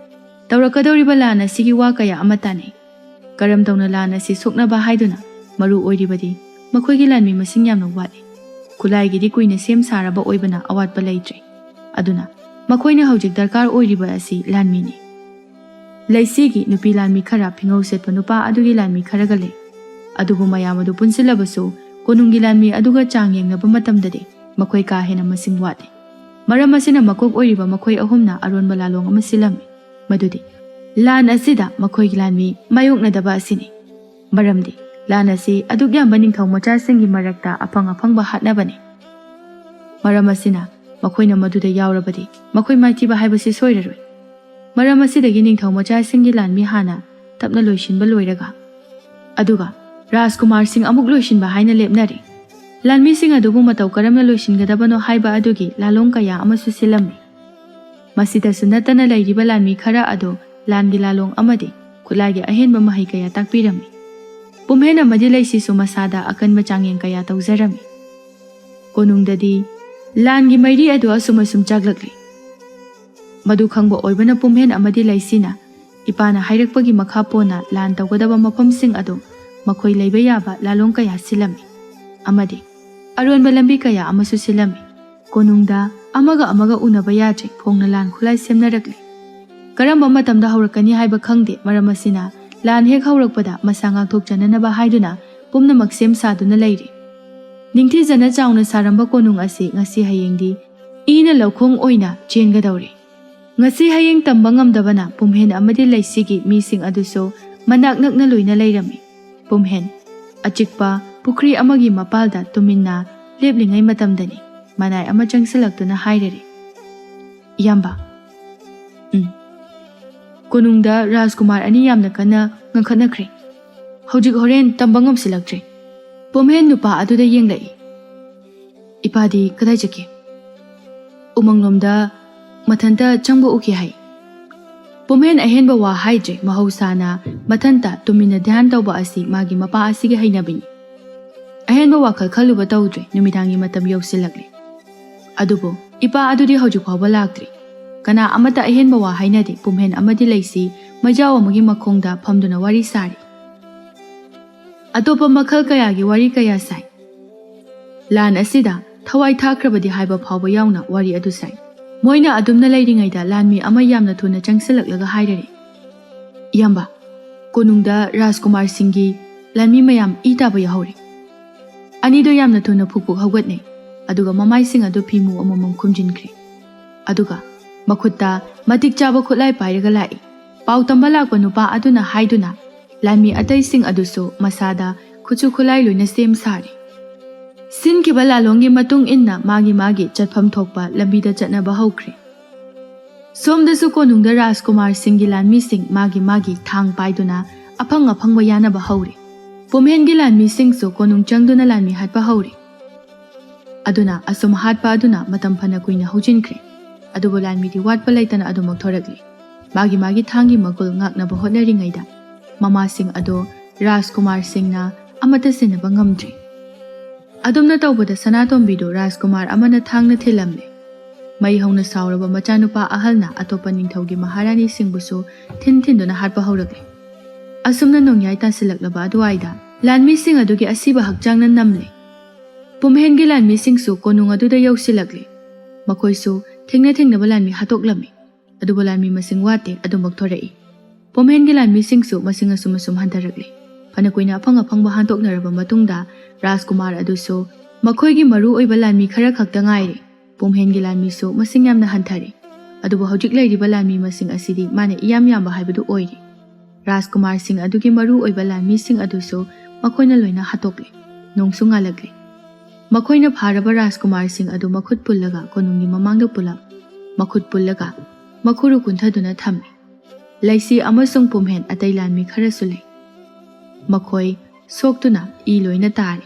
ꯇꯧꯔꯛꯀꯗꯧꯔꯤꯕ ꯂꯥꯟ ꯑꯁꯤꯒꯤ ꯋꯥ ꯀꯌꯥ ꯑꯃ ꯇꯥꯟꯅꯩ꯫ ꯀꯔꯝ ꯇꯧꯅ ꯂꯥꯟ ꯑꯁꯤ ꯁꯣꯛꯅꯕ ꯍꯥꯏꯗꯨꯅ, ꯃꯔꯨ ꯑꯣꯏꯔꯤꯕꯗꯤ ꯃꯈꯣꯏꯒꯤ ꯂꯥꯟꯃꯤ ꯃꯁꯤꯡ ꯌꯥꯝꯅ ꯋꯥꯠꯂꯤ꯫ ꯈꯨꯠꯂꯥꯏꯒꯤꯗꯤ ꯀꯨꯏꯅ ꯁꯦꯝ ꯁꯥꯔꯕ ꯑꯣꯏꯕꯅ ꯑꯋꯥꯠꯄ ꯂꯩꯇ꯭ꯔꯦ꯫ ꯑꯗꯨꯅ ꯃꯈꯣꯏꯅ ꯍꯧꯖꯤꯛ ꯗꯔꯀꯥꯔ ꯑꯣꯏꯔꯤꯕ ꯑꯁꯤ ꯂꯥꯟꯃꯤꯅꯤ꯫ ꯂꯩꯁꯤꯒꯤ ꯅꯨꯄꯤ ꯂꯥꯟꯃꯤ ꯈꯔ ꯐꯤꯉꯧ ꯁꯦꯠꯄ ꯅꯨꯄꯥ ꯑꯗꯨꯒꯤ ꯂꯥꯟꯃꯤ ꯈꯔꯒ ꯂꯩ꯫ ꯑꯗꯨꯕꯨ ꯃꯌꯥꯝ ꯑꯗꯨ ꯄꯨꯟꯁꯤꯜꯂꯕꯁꯨ ꯀꯣꯅꯨꯡꯒꯤ ꯂꯥꯟꯃꯤ ꯑꯗꯨꯒ ꯆꯥꯡ ꯌꯦꯡꯅꯕ ꯃꯇꯝꯗꯗꯤ ꯃꯈꯣꯏ ꯀꯥ ꯍꯦꯟꯅ ꯃꯁꯤꯡ ꯋꯥꯠꯂꯤ꯫ ꯃꯔꯝ ꯑꯁꯤꯅ ꯃꯀꯣꯛ ꯑꯣꯏꯔꯤꯕ ꯃꯈꯣꯏ ꯑꯍꯨꯝꯅ ꯑꯔꯣꯟꯕ ꯂꯥꯂꯣꯡ ꯑꯃ ꯁꯤꯜꯂꯝꯃꯤ, ꯃꯗꯨꯗꯤ ꯂꯥꯟ ꯑꯁꯤꯗ ꯃꯈꯣꯏꯒꯤ ꯂꯥꯟꯃꯤ ꯃꯥꯌꯣꯛꯅꯗꯕ ꯑꯁꯤꯅꯤ꯫ ꯃꯔꯝꯗꯤ ꯂꯥꯟ ꯑꯁꯤ ꯑꯗꯨꯛ ꯌꯥꯝꯕ ꯅꯤꯡꯊꯧ ꯃꯆꯥꯁꯤꯡꯒꯤ ꯃꯔꯛꯇ ꯑꯐꯪ ꯑꯐꯪꯕ ꯍꯥꯠꯅꯕꯅꯤ꯫ ꯃꯔꯝ ꯑꯁꯤꯅ ꯃꯈꯣꯏꯅ ꯃꯗꯨꯗ ꯌꯥꯎꯔꯕꯗꯤ ꯃꯈꯣꯏ ꯃꯥꯏꯊꯤꯕ ꯍꯥꯏꯕꯁꯤ ꯁꯣꯏꯔꯔꯣꯏ꯫ ꯃꯔꯝ ꯑꯁꯤꯗꯒꯤ ꯅꯤꯡꯊꯧ ꯃꯆꯥꯁꯤꯡꯒꯤ ꯂꯥꯟꯃꯤ ꯍꯥꯟꯅ ꯇꯞꯅ ꯂꯣꯏꯁꯤꯟꯕ ꯂꯣꯏꯔꯒ, ꯑꯗꯨꯒ ꯔꯥꯖꯀꯨꯃꯥꯔꯁꯤꯡ ꯑꯃꯨꯛ ꯂꯣꯏꯁꯤꯟꯕ ꯍꯥꯏꯅ ꯂꯦꯞꯅꯔꯦ꯫ ꯂꯥꯟꯃꯤꯁꯤꯡ ꯑꯗꯨꯕꯨ ꯃꯇꯧ ꯀꯔꯝꯅ ꯂꯣꯏꯁꯤꯟꯒꯗꯕꯅꯣ ꯍꯥꯏꯕ ꯑꯗꯨꯒꯤ ꯂꯥꯂꯣꯡ ꯀꯌꯥ ꯑꯃꯁꯨ ꯁꯤꯜꯂꯝꯃꯤ꯫ ꯃꯁꯤꯗꯁꯨ ꯅꯠꯇꯅ ꯂꯩꯔꯤꯕ ꯂꯥꯟꯃꯤ ꯈꯔ ꯑꯗꯨ ꯂꯥꯟꯒꯤ ꯂꯥꯂꯣꯡ ꯑꯃꯗꯤ ꯈꯨꯠꯂꯥꯏꯒꯤ ꯑꯍꯦꯟꯕ ꯃꯍꯩ ꯀꯌꯥ ꯇꯥꯛꯄꯤꯔꯝꯃꯤ꯫ ꯄꯨꯝꯍꯦꯟ ꯑꯃꯗꯤ ꯂꯩꯁꯤꯁꯨ ꯃꯁꯥꯗ ꯑꯀꯟꯕ ꯆꯥꯡꯌꯦꯡ ꯀꯌꯥ ꯇꯧꯖꯔꯝꯃꯤ꯫ ꯀꯣꯅꯨꯡꯗꯗꯤ ꯂꯥꯟꯒꯤ ꯃꯩꯔꯤ ꯑꯗꯨ ꯑꯁꯨꯝ ꯑꯁꯨꯝ ꯆꯥꯛꯂꯛꯂꯤ꯫ ꯃꯗꯨ ꯈꯪꯕ ꯑꯣꯏꯕꯅ ꯄꯨꯝꯍꯦꯟ ꯑꯃꯗꯤ ꯂꯩꯁꯤꯅ ꯏꯄꯥꯅ ꯍꯥꯏꯔꯛꯄꯒꯤ ꯃꯈꯥ ꯄꯣꯟꯅ ꯂꯥꯟ ꯇꯧꯒꯗꯕ ꯃꯐꯝꯁꯤꯡ ꯑꯗꯨ ꯃꯈꯣꯏ ꯂꯩꯕ ꯌꯥꯕ ꯂꯥꯂꯣꯡ ꯀꯌꯥ ꯁꯤꯜꯂꯝꯃꯤ꯫ ꯑꯃꯗꯤ ꯑꯔꯣꯟꯕ ꯂꯝꯕꯤ ꯀꯌꯥ ꯑꯃꯁꯨ ꯁꯤꯜꯂꯝꯃꯤ꯫ ꯀꯣꯅꯨꯡꯗ ꯑꯃꯒ ꯑꯃꯒ ꯎꯅꯕ ꯌꯥꯗ꯭ꯔꯦ, ꯐꯣꯡꯅ ꯂꯥꯟ ꯈꯨꯠꯂꯥꯏ ꯁꯦꯝꯅꯔꯛꯂꯤ꯫ ꯀꯔꯝꯕ ꯃꯇꯝꯗ ꯍꯧꯔꯛꯀꯅꯤ ꯍꯥꯏꯕ ꯈꯪꯗꯦ, ꯃꯔꯝ ꯑꯁꯤꯅ ꯂꯥꯟ ꯍꯦꯛ ꯍꯧꯔꯛꯄꯗ ꯃꯁꯥ ꯉꯥꯛꯊꯣꯛꯆꯅꯅꯕ ꯍꯥꯏꯗꯨꯅ ꯄꯨꯝꯅꯃꯛ ꯁꯦꯝ ꯁꯥꯗꯨꯅ ꯂꯩꯔꯤ꯫ ꯅꯤꯡꯊꯤꯖꯅ ꯆꯥꯎꯅ ꯁꯥꯔꯝꯕ ꯀꯣꯅꯨꯡ ꯑꯁꯤ ꯉꯁꯤ ꯍꯌꯦꯡꯗꯤ ꯏꯅ ꯂꯧꯈꯣꯡ ꯑꯣꯏꯅ ꯆꯦꯟꯒꯗꯧꯔꯤ꯫ ꯉꯁꯤ ꯍꯌꯦꯡ ꯇꯝꯕ ꯉꯝꯗꯕꯅ ꯄꯨꯝꯍꯦꯟ ꯑꯃꯗꯤ ꯂꯩꯁꯤꯒꯤ ꯃꯤꯁꯤꯡ ꯑꯗꯨꯁꯨ ꯃꯅꯥꯛ ꯅꯛꯅ ꯂꯣꯏꯅ ꯂꯩꯔꯝꯃꯤ꯫ ꯄꯨꯝꯍꯦꯟ ꯑꯆꯤꯛꯄ ꯄꯨꯈ꯭ꯔꯤ ꯑꯃꯒꯤ ꯃꯄꯥꯜꯗ ꯇꯨꯃꯤꯟꯅ ꯂꯦꯞꯂꯤꯉꯩ ꯃꯇꯝꯗꯅꯤ ꯃꯅꯥꯏ ꯑꯃ ꯆꯪꯁꯤꯜꯂꯛꯇꯨꯅ ꯍꯥꯏꯔꯔꯤ, "ꯏꯌꯥꯝꯕ, ꯎꯝ, ꯀꯣꯅꯨꯡꯗ ꯔꯥꯖꯀꯨꯃꯥꯔ ꯑꯅꯤ ꯌꯥꯝꯅ ꯀꯟꯅ ꯉꯪꯈꯠꯅꯈ꯭ꯔꯦ꯫ ꯍꯧꯖꯤꯛ ꯍꯣꯔꯦꯟ ꯇꯝꯕ ꯉꯝꯁꯤꯜꯂꯛꯇ꯭ꯔꯦ꯫" ꯄꯨꯝꯍꯦꯟ ꯅꯨꯄꯥ ꯑꯗꯨꯗ ꯌꯦꯡꯂꯛꯏ꯫ "ꯏꯄꯥꯗꯤ ꯀꯗꯥꯏ ꯆꯠꯀꯦ?" "ꯎꯃꯪꯂꯣꯝꯗ ꯃꯊꯟꯇ ꯆꯪꯕ ꯎꯈꯤ ꯍꯥꯏ꯫ ꯄꯨꯝꯍꯦꯟ ꯑꯍꯦꯟꯕ ꯋꯥ ꯍꯥꯏꯗ꯭ꯔꯦ꯫ ꯃꯍꯧꯁꯥꯅ ꯃꯊꯟꯇ ꯇꯨꯃꯤꯟꯅ ꯙ꯭ꯌꯥꯟ ꯇꯧꯕ ꯑꯁꯤ ꯃꯥꯒꯤ ꯃꯄꯥ ꯑꯁꯤꯒꯤ ꯍꯩꯅꯕꯤꯅꯤ꯫ ꯑꯍꯦꯟꯕ ꯋꯥꯈꯜ ꯈꯜꯂꯨꯕ ꯇꯧꯗ꯭ꯔꯦ꯫ ꯅꯨꯃꯤꯗꯥꯡꯒꯤ ꯃꯇꯝ ꯌꯧꯁꯤꯜꯂꯛꯂꯦ꯫ ꯑꯗꯨꯕꯨ ꯏꯄꯥ ꯑꯗꯨꯗꯤ ꯍꯧꯖꯤꯛ ꯐꯥꯎꯕ ꯂꯥꯛꯇ꯭ꯔꯤ꯫ ꯀꯅꯥ ꯑꯃꯠꯇ ꯑꯍꯦꯟꯕ ꯋꯥ ꯍꯥꯏꯅꯗꯦ꯫ ꯄꯨꯝꯍꯦꯟ ꯑꯃꯗꯤ ꯂꯩꯁꯤ ꯃꯩꯖꯥꯎ ꯑꯃꯒꯤ ꯃꯈꯣꯡꯗ ꯐꯝꯗꯨꯅ ꯋꯥꯔꯤ ꯁꯥꯔꯤ꯫ ꯑꯇꯣꯞꯄ ꯃꯈꯜ ꯀꯌꯥꯒꯤ ꯋꯥꯔꯤ ꯀꯌꯥ ꯁꯥꯏ꯫ ꯂꯥꯟ ꯑꯁꯤꯗ ꯊꯋꯥꯏ ꯊꯥꯈ꯭ꯔꯕꯗꯤ ꯍꯥꯏꯕ ꯐꯥꯎꯕ ꯌꯥꯎꯅ ꯋꯥꯔꯤ ꯑꯗꯨ ꯁꯥꯏ꯫ ꯃꯣꯏꯅ ꯑꯗꯨꯝꯅ ꯂꯩꯔꯤꯉꯩꯗ ꯂꯥꯟꯃꯤ ꯑꯃ ꯌꯥꯝꯅ ꯊꯨꯅ ꯆꯪꯁꯤꯜꯂꯛꯂꯒ ꯍꯥꯏꯔꯔꯦ, "ꯏꯌꯥꯝꯕ, ꯀꯣꯅꯨꯡꯗ ꯔꯥꯖꯀꯨꯃꯥꯔ ꯁꯤꯡꯒꯤ ꯂꯥꯟꯃꯤ ꯃꯌꯥꯝ ꯏ ꯇꯥꯕ ꯌꯥꯎꯍꯧꯔꯦ꯫ ꯑꯅꯤꯗꯣ ꯌꯥꯝꯅ ꯊꯨꯅ ꯐꯨꯛ ꯐꯨꯛ ꯍꯧꯒꯠꯅꯩ, ꯑꯗꯨꯒ ꯃꯃꯥꯏꯁꯤꯡ ꯑꯗꯨ ꯐꯤꯃꯨ ꯑꯃꯃꯝ ꯈꯨꯝꯖꯤꯟꯈ꯭ꯔꯦ꯫ ꯑꯗꯨꯒ ꯃꯈꯨꯠꯇ ꯃꯇꯤꯛ ꯆꯥꯕ ꯈꯨꯠꯂꯥꯏ ꯄꯥꯏꯔꯒ ꯂꯥꯛꯏ꯫" ꯄꯥꯎ ꯇꯝꯕ ꯂꯥꯛꯄ ꯅꯨꯄꯥ ꯑꯗꯨꯅ ꯍꯥꯏꯗꯨꯅ ꯂꯥꯟꯃꯤ ꯑꯇꯩꯁꯤꯡ ꯑꯗꯨꯁꯨ ꯃꯁꯥꯗ ꯈꯨꯠꯁꯨ ꯈꯨꯠꯂꯥꯏ ꯂꯣꯏꯅ ꯁꯦꯝ ꯁꯥꯔꯦ꯫ ꯁꯤꯟꯈꯤꯕ ꯂꯥꯂꯣꯡꯒꯤ ꯃꯇꯨꯡ ꯏꯟꯅ ꯃꯥꯒꯤ ꯃꯥꯒꯤ ꯆꯠꯐꯝ ꯊꯣꯛꯄ ꯂꯝꯕꯤꯗ ꯆꯠꯅꯕ ꯍꯧꯈ꯭ꯔꯦ꯫ ꯁꯣꯝꯗꯁꯨ ꯀꯣꯅꯨꯡꯗ ꯔꯥꯖꯀꯨꯃꯥꯔ ꯁꯤꯡꯒꯤ ꯂꯥꯟꯃꯤꯁꯤꯡ ꯃꯥꯒꯤ ꯃꯥꯒꯤ ꯊꯥꯡ ꯄꯥꯏꯗꯨꯅ ꯑꯐꯪ ꯑꯐꯪꯕ ꯌꯥꯅꯕ ꯍꯧꯔꯦ꯫ ꯄꯨꯝꯍꯦꯟꯒꯤ ꯂꯥꯟꯃꯤꯁꯤꯡꯁꯨ ꯀꯣꯅꯨꯡ ꯆꯪꯗꯨꯅ ꯂꯥꯟꯃꯤ ꯍꯥꯠꯄ ꯍꯧꯔꯦ꯫ ꯑꯗꯨꯅ ꯑꯁꯨꯝ ꯍꯥꯠꯄ ꯑꯗꯨꯅ ꯃꯇꯝ ꯐꯅ ꯀꯨꯏꯅ ꯍꯧꯖꯤꯟꯈ꯭ꯔꯦ꯫ ꯑꯗꯨꯕꯨ ꯂꯥꯟꯃꯤꯗꯤ ꯋꯥꯠꯄ ꯂꯩꯇꯅ ꯑꯗꯨꯃꯛ ꯊꯣꯔꯛꯂꯤ꯫ ꯃꯥꯒꯤ ꯃꯥꯒꯤ ꯊꯥꯡꯒꯤ ꯃꯒꯨꯜ ꯉꯥꯛꯅꯕ ꯍꯣꯠꯅꯔꯤꯉꯩꯗ ꯃꯃꯥꯁꯤꯡ ꯑꯗꯣ ꯔꯥꯖꯀꯨꯃꯥꯔ ꯁꯤꯡꯅ ꯑꯃꯠꯇ ꯁꯤꯟꯅꯕ ꯉꯝꯗ꯭ꯔꯤ꯫ ꯑꯗꯨꯝꯅ ꯇꯧꯕꯗ ꯁꯅꯥꯇꯣꯝꯕꯤꯗꯨ ꯔꯥꯖꯀꯨꯃꯥꯔ ꯑꯃꯅ ꯊꯥꯡꯅ ꯊꯤꯜꯂꯝꯂꯦ꯫ ꯃꯩ ꯍꯧꯅ ꯁꯥꯎꯔꯕ ꯃꯆꯥꯅꯨꯄꯥ ꯑꯍꯜꯅ ꯑꯇꯣꯞꯄ ꯅꯤꯡꯊꯧꯒꯤ ꯃꯍꯥꯔꯥꯅꯤꯁꯤꯡꯕꯨꯁꯨ ꯊꯤꯟ ꯊꯤꯟꯗꯨꯅ ꯍꯥꯠꯄ ꯍꯧꯔꯛꯂꯦ꯫ ꯑꯁꯨꯝꯅ ꯅꯣꯡꯌꯥꯏ ꯇꯥꯁꯤꯜꯂꯛꯂꯕ ꯑꯗꯨꯋꯥꯏꯗ ꯂꯥꯟꯃꯤꯁꯤꯡ ꯑꯗꯨꯒꯤ ꯑꯁꯤꯕ ꯍꯛꯆꯥꯡꯅ ꯅꯝꯂꯦ꯫ ꯄꯨꯝꯍꯦꯟꯒꯤ ꯂꯥꯟꯃꯤꯁꯤꯡꯁꯨ ꯀꯣꯅꯨꯡ ꯑꯗꯨꯗ ꯌꯧꯁꯤꯜꯂꯛꯂꯦ꯫ ꯃꯈꯣꯏꯁꯨ ꯊꯦꯡꯅ ꯊꯦꯡꯅꯕ ꯂꯥꯟꯃꯤ ꯍꯥꯠꯇꯣꯛꯂꯝꯃꯤ꯫ ꯑꯗꯨꯕꯨ ꯂꯥꯟꯃꯤ ꯃꯁꯤꯡ ꯋꯥꯠꯇꯦ, ꯑꯗꯨꯃꯛ ꯊꯣꯔꯛꯏ꯫ ꯄꯨꯝꯍꯦꯟꯒꯤ ꯂꯥꯟꯃꯤꯁꯤꯡꯁꯨ ꯃꯁꯤꯡ ꯑꯁꯨꯝ ꯑꯁꯨꯝ ꯍꯟꯊꯔꯛꯂꯦ꯫ ꯐꯅ ꯀꯨꯏꯅ ꯑꯐꯪ ꯑꯐꯪꯕ ꯍꯥꯠꯇꯣꯛꯅꯔꯕ ꯃꯇꯨꯡꯗ ꯔꯥꯖꯀꯨꯃꯥꯔ ꯑꯗꯨꯁꯨ ꯃꯈꯣꯏꯒꯤ ꯃꯔꯨ ꯑꯣꯏꯕ ꯂꯥꯟꯃꯤ ꯈꯔ ꯈꯛꯇ ꯉꯥꯏꯔꯦ꯫ ꯄꯨꯝꯍꯦꯟꯒꯤ ꯂꯥꯟꯃꯤꯁꯨ ꯃꯁꯤꯡ ꯌꯥꯝꯅ ꯍꯟꯊꯔꯦ꯫ ꯑꯗꯨꯕꯨ ꯍꯧꯖꯤꯛ ꯂꯩꯔꯤꯕ ꯂꯥꯟꯃꯤ ꯃꯁꯤꯡ ꯑꯁꯤꯗꯤ ꯃꯥꯅ ꯏꯌꯥꯝ ꯌꯥꯝꯕ ꯍꯥꯏꯕꯗꯨ ꯑꯣꯏꯔꯦ꯫ ꯔꯥꯖꯀꯨꯃꯥꯔꯁꯤꯡ ꯑꯗꯨꯒꯤ ꯃꯔꯨ ꯑꯣꯏꯕ ꯂꯥꯟꯃꯤꯁꯤꯡ ꯑꯗꯨꯁꯨ ꯃꯈꯣꯏꯅ ꯂꯣꯏꯅ ꯍꯥꯠꯇꯣꯛꯂꯦ꯫ ꯅꯣꯡꯁꯨ ꯉꯥꯜꯂꯛꯂꯦ꯫ ꯃꯈꯣꯏꯅ ꯐꯥꯔꯕ ꯔꯥꯖꯀꯨꯃꯥꯔꯁꯤꯡ ꯑꯗꯨ ꯃꯈꯨꯠ ꯄꯨꯜꯂꯒ ꯀꯣꯅꯨꯡꯒꯤ ꯃꯃꯥꯡꯗ ꯄꯨꯂꯞ ꯃꯈꯨꯠ ꯄꯨꯜꯂꯒ ꯃꯈꯨꯔꯨ ꯀꯨꯟꯊꯗꯨꯅ ꯊꯝꯃꯤ꯫ ꯂꯩꯁꯤ ꯑꯃꯁꯨꯡ ꯄꯨꯝꯍꯦꯟ ꯑꯇꯩ ꯂꯥꯟꯃꯤ ꯈꯔꯁꯨ ꯂꯩ꯫ ꯃꯈꯣꯏ ꯁꯣꯛꯇꯨꯅ ꯏ ꯂꯣꯏꯅ ꯇꯥꯔꯤ꯫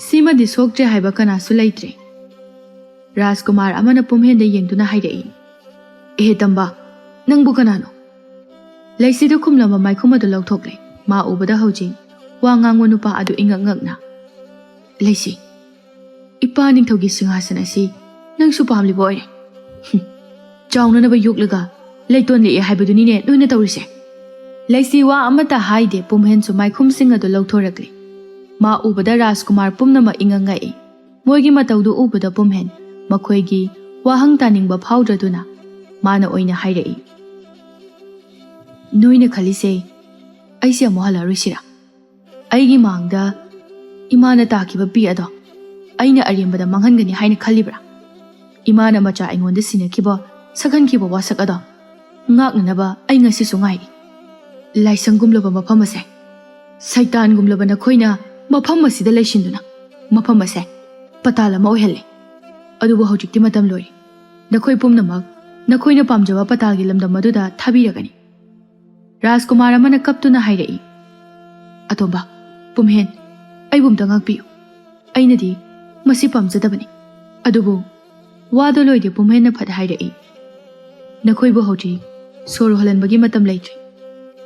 ꯁꯤꯃꯗꯤ ꯁꯣꯛꯇ꯭ꯔꯦ ꯍꯥꯏꯕ ꯀꯅꯥꯁꯨ ꯂꯩꯇ꯭ꯔꯦ꯫ ꯔꯥꯖꯀꯨꯃꯥꯔ ꯑꯃꯅ ꯄꯨꯝꯍꯦꯟꯗ ꯌꯦꯡꯗꯨꯅ ꯍꯥꯏꯔꯛꯏ, "ꯑꯦꯍꯦ ꯇꯝꯕ, ꯅꯪꯕꯨ ꯀꯅꯥꯅꯣ?" ꯂꯩꯁꯤꯗꯨ ꯈꯨꯝꯂꯝꯕ ꯃꯥꯏꯈꯨꯝ ꯑꯗꯨ ꯂꯧꯊꯣꯛꯂꯦ꯫ ꯃꯥ ꯎꯕꯗ ꯍꯧꯖꯤꯛ ꯋꯥ ꯉꯥꯡꯕ ꯅꯨꯄꯥ ꯑꯗꯨ ꯏꯉꯛ ꯉꯛꯅ, "ꯂꯩꯁꯤ, ꯏꯄꯥ ꯅꯤꯡꯊꯧꯒꯤ ꯁꯤꯡꯍꯥꯁꯟ ꯑꯁꯤ ꯅꯪꯁꯨ ꯄꯥꯝꯂꯤꯕ ꯑꯣꯏꯔꯦ꯫ ꯍꯨꯝ, ꯆꯥꯎꯅꯅꯕ ꯌꯣꯛꯂꯒ ꯂꯩꯇꯣꯟ ꯂꯤꯛꯑꯦ ꯍꯥꯏꯕꯗꯨꯅꯤꯅꯦ ꯅꯣꯏꯅ ꯇꯧꯔꯤꯁꯦ?" ꯂꯩꯁꯤ ꯋꯥ ꯑꯃꯠꯇ ꯍꯥꯏꯗꯦ꯫ ꯄꯨꯝꯍꯦꯟꯁꯨ ꯃꯥꯏꯈꯨꯝꯁꯤꯡ ꯑꯗꯨ ꯂꯧꯊꯣꯔꯛꯂꯦ꯫ ꯃꯥ ꯎꯕꯗ ꯔꯥꯖꯀꯨꯃꯥꯔ ꯄꯨꯝꯅꯃꯛ ꯏꯉꯛ ꯉꯛꯏ꯫ ꯃꯣꯏꯒꯤ ꯃꯇꯧꯗꯨ ꯎꯕꯗ ꯄꯨꯝꯍꯦꯟ ꯃꯈꯣꯏꯒꯤ ꯋꯥꯍꯪ ꯇꯥꯅꯤꯡꯕ ꯐꯥꯎꯗ꯭ꯔꯗꯨꯅ ꯃꯥꯅ ꯑꯣꯏꯅ ꯍꯥꯏꯔꯛꯏ, "ꯅꯣꯏꯅ ꯈꯜꯂꯤꯁꯦ ꯑꯩꯁꯦ ꯑꯃꯨꯛ ꯍꯜꯂꯛꯑꯔꯣꯏꯁꯤꯔꯥ? ꯑꯩꯒꯤ ꯃꯥꯡꯗ ꯏꯃꯥꯅ ꯇꯥꯈꯤꯕ ꯄꯤ ꯑꯗꯣ ꯑꯩꯅ ꯑꯔꯦꯝꯕꯗ ꯃꯥꯡꯍꯟꯒꯅꯤ ꯍꯥꯏꯅ ꯈꯜꯂꯤꯕ꯭ꯔꯥ? ꯏꯃꯥꯅ ꯃꯆꯥ ꯑꯩꯉꯣꯟꯗ ꯁꯤꯟꯅꯈꯤꯕ, ꯁꯛꯍꯟꯈꯤꯕ ꯋꯥꯁꯛ ꯑꯗꯣ ꯉꯥꯛꯅꯅꯕ ꯑꯩ ꯉꯁꯤꯁꯨ ꯉꯥꯏꯔꯤ꯫ ꯂꯥꯏꯁꯪꯒꯨꯝꯂꯕ ꯃꯐꯝ ꯑꯁꯦ, ꯁꯩꯇꯥꯟꯒꯨꯝꯂꯕ ꯅꯈꯣꯏꯅ ꯃꯐꯝ ꯑꯁꯤꯗ ꯂꯩꯁꯤꯟꯗꯨꯅ ꯃꯐꯝ ꯑꯁꯦ ꯄꯇꯥꯜ ꯑꯃ ꯑꯣꯏꯍꯜꯂꯦ꯫ ꯑꯗꯨꯕꯨ ꯍꯧꯖꯤꯛꯇꯤ ꯃꯇꯝ ꯂꯣꯏꯔꯦ꯫ ꯅꯈꯣꯏ ꯄꯨꯝꯅꯃꯛ ꯅꯈꯣꯏꯅ ꯄꯥꯝꯖꯕ ꯄꯇꯥꯜꯒꯤ ꯂꯝꯗꯝ ꯑꯗꯨꯗ ꯊꯥꯕꯤꯔꯒꯅꯤ꯫" ꯔꯥꯖꯀꯨꯃꯥꯔ ꯑꯃꯅ ꯀꯞꯇꯨꯅ ꯍꯥꯏꯔꯛꯏ, "ꯑꯇꯣꯝꯕ, ꯄꯨꯝꯍꯦꯟ, ꯑꯩꯕꯨ ꯑꯝꯇ ꯉꯥꯛꯄꯤꯌꯨ꯫ ꯑꯩꯅꯗꯤ ꯃꯁꯤ ꯄꯥꯝꯖꯗꯕꯅꯤ꯫ ꯑꯗꯨꯕꯨ..." ꯋꯥꯗꯣ ꯂꯣꯏꯗꯦ ꯄꯨꯝꯍꯦꯟꯅ ꯐꯠ ꯍꯥꯏꯔꯛꯏ, "ꯅꯈꯣꯏꯕꯨ ꯍꯧꯖꯤꯛ ꯁꯣꯔ ꯍꯣꯜꯍꯟꯕꯒꯤ ꯃꯇꯝ ꯂꯩꯇ꯭ꯔꯤ꯫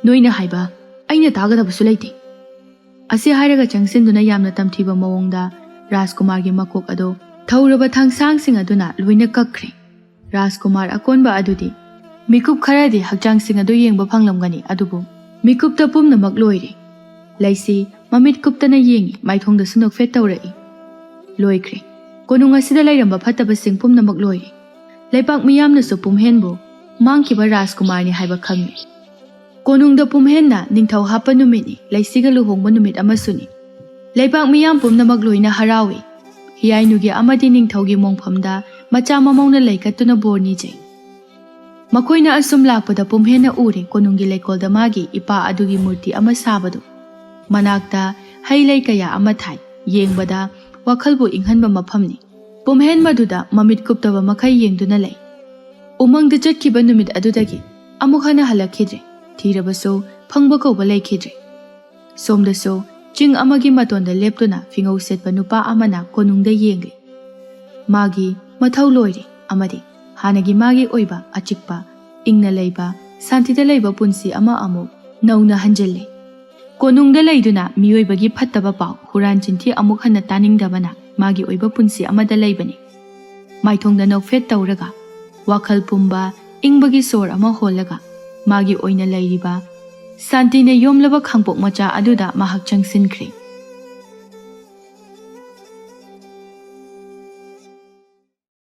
ꯅꯣꯏꯅ ꯍꯥꯏꯕ ꯑꯩꯅ ꯇꯥꯒꯗꯕꯁꯨ ꯂꯩꯇꯦ꯫" ꯑꯁꯤ ꯍꯥꯏꯔꯒ ꯆꯪꯁꯤꯟꯗꯨꯅ ꯌꯥꯝꯅ ꯇꯝꯊꯤꯕ ꯃꯑꯣꯡꯗ ꯔꯥꯖꯀꯨꯃꯥꯔꯒꯤ ꯃꯀꯣꯛ ꯑꯗꯨ ꯊꯧꯔꯕ ꯊꯥꯡꯁꯥꯡꯁꯤꯡ ꯑꯗꯨꯅ ꯂꯣꯏꯅ ꯀꯛꯈ꯭ꯔꯦ꯫ ꯔꯥꯖꯀꯨꯃꯥꯔ ꯑꯀꯣꯟꯕ ꯑꯗꯨꯗꯤ ꯃꯤꯀꯨꯞ ꯈꯔꯗꯤ ꯍꯛꯆꯥꯡꯁꯤꯡ ꯑꯗꯨ ꯌꯦꯡꯕ ꯐꯪꯂꯝꯒꯅꯤ, ꯑꯗꯨꯕꯨ ꯃꯤꯀꯨꯞꯇ ꯄꯨꯝꯅꯃꯛ ꯂꯣꯏꯔꯦ꯫ ꯂꯩꯁꯤ ꯃꯃꯤꯠ ꯀꯨꯞꯇꯅ ꯌꯦꯡꯉꯤ, ꯃꯥꯏꯊꯣꯡꯗꯁꯨ ꯅꯣꯛꯐꯦꯠ ꯇꯧꯔꯛꯏ꯫ ꯂꯣꯏꯈ꯭ꯔꯦ꯫ ꯀꯣꯅꯨꯡ ꯑꯁꯤꯗ ꯂꯩꯔꯝꯕ ꯐꯠꯇꯕꯁꯤꯡ ꯄꯨꯝꯅꯃꯛ ꯂꯣꯏꯔꯦ꯫ ꯂꯩꯄꯥꯛ ꯃꯤꯌꯥꯝꯅꯁꯨ ꯄꯨꯝꯍꯦꯟꯕꯨ ꯃꯥꯡꯈꯤꯕ ꯔꯥꯖꯀꯨꯃꯥꯔꯅꯤ ꯍꯥꯏꯕ ꯈꯪꯂꯦ꯫ ꯀꯣꯅꯨꯡꯗ ꯄꯨꯝꯍꯦꯟꯅ ꯅꯤꯡꯊꯧ ꯍꯥꯞꯄ ꯅꯨꯃꯤꯠꯅꯤ, ꯂꯩꯁꯤꯒ ꯂꯨꯍꯣꯡꯕ ꯅꯨꯃꯤꯠ ꯑꯃꯁꯨꯅꯤ꯫ ꯂꯩꯄꯥꯛ ꯃꯤꯌꯥꯝ ꯄꯨꯝꯅꯃꯛ ꯂꯣꯏꯅ ꯍꯔꯥꯎꯏ꯫ ꯍꯤꯌꯥꯏꯅꯨꯒꯤ ꯑꯃꯗꯤ ꯅꯤꯡꯊꯧꯒꯤ ꯃꯣꯡꯐꯝꯗ ꯃꯆꯥ ꯃꯃꯧꯅ ꯂꯩꯀꯠꯇꯨꯅ ꯕꯣꯔ ꯅꯤꯖꯩ꯫ ꯃꯈꯣꯏꯅ ꯑꯁꯨꯝ ꯂꯥꯛꯄꯗ ꯄꯨꯝꯍꯦꯟꯅ ꯎꯔꯦ ꯀꯣꯅꯨꯡꯒꯤ ꯂꯩꯀꯣꯜꯗ ꯃꯥꯒꯤ ꯏꯄꯥ ꯑꯗꯨꯒꯤ ꯃꯨꯔꯇꯤ ꯑꯃ ꯁꯥꯕꯗꯨ꯫ ꯃꯅꯥꯛꯇ ꯍꯩ ꯂꯩ ꯀꯌꯥ ꯑꯃ ꯊꯥꯏ꯫ ꯌꯦꯡꯕꯗ ꯋꯥꯈꯜꯕꯨ ꯏꯪꯍꯟꯕ ꯃꯐꯝꯅꯤ꯫ ꯄꯨꯝꯍꯦꯟ ꯃꯗꯨꯗ ꯃꯃꯤꯠ ꯀꯨꯞꯇꯕ ꯃꯈꯩ ꯌꯦꯡꯗꯨꯅ ꯂꯩ꯫ ꯎꯃꯪꯗ ꯆꯠꯈꯤꯕ ꯅꯨꯃꯤꯠ ꯑꯗꯨꯗꯒꯤ ꯑꯃꯨꯛ ꯍꯟꯅ ꯍꯜꯂꯛꯈꯤꯗ꯭ꯔꯦ꯫ ꯊꯤꯔꯕꯁꯨ ꯐꯪꯕ ꯀꯧꯕ ꯂꯩꯈꯤꯗ꯭ꯔꯦ꯫ ꯁꯣꯝꯗꯁꯨ ꯆꯤꯡ ꯑꯃꯒꯤ ꯃꯇꯣꯟꯗ ꯂꯦꯞꯇꯨꯅ ꯐꯤꯉꯧ ꯁꯦꯠꯄ ꯅꯨꯄꯥ ꯑꯃꯅ ꯀꯣꯅꯨꯡꯗ ꯌꯦꯡꯂꯤ꯫ ꯃꯥꯒꯤ ꯃꯊꯧ ꯂꯣꯏꯔꯦ ꯑꯃꯗꯤ ꯍꯥꯟꯅꯒꯤ ꯃꯥꯒꯤ ꯑꯣꯏꯕ ꯑꯆꯤꯛꯄ, ꯏꯪꯅ ꯂꯩꯕ, ꯁꯥꯟꯇꯤꯗ ꯂꯩꯕ ꯄꯨꯟꯁꯤ ꯑꯃ ꯑꯃꯨꯛ ꯅꯧꯅ ꯍꯟꯖꯤꯜꯂꯦ꯫ ꯀꯣꯅꯨꯡꯗ ꯂꯩꯗꯨꯅ ꯃꯤꯑꯣꯏꯕꯒꯤ ꯐꯠꯇꯕ ꯄꯥꯎ, ꯍꯨꯔꯥꯟ ꯆꯤꯟꯊꯤ ꯑꯃꯨꯛ ꯍꯟꯅ ꯇꯥꯅꯤꯡꯗꯕꯅ ꯃꯥꯒꯤ ꯑꯣꯏꯕ ꯄꯨꯟꯁꯤ ꯑꯃꯗ ꯂꯩꯕꯅꯤ꯫ ꯃꯥꯏꯊꯣꯡꯗ ꯅꯣꯛꯐꯦꯠ ꯇꯧꯔꯒ, ꯋꯥꯈꯜ ꯄꯨꯝꯕ ꯏꯪꯕꯒꯤ ꯁꯣꯔ ꯑꯃ ꯍꯣꯜꯂꯒ, ꯃꯥꯒꯤ ꯑꯣꯏꯅ ꯂꯩꯔꯤꯕ ꯁꯥꯟꯇꯤꯅ ꯌꯣꯝꯂꯕ ꯈꯥꯡꯄꯣꯛ ꯃꯆꯥ ꯑꯗꯨꯗ ꯃꯍꯥꯛ ꯆꯪꯁꯤꯟꯈ꯭ꯔꯦ꯫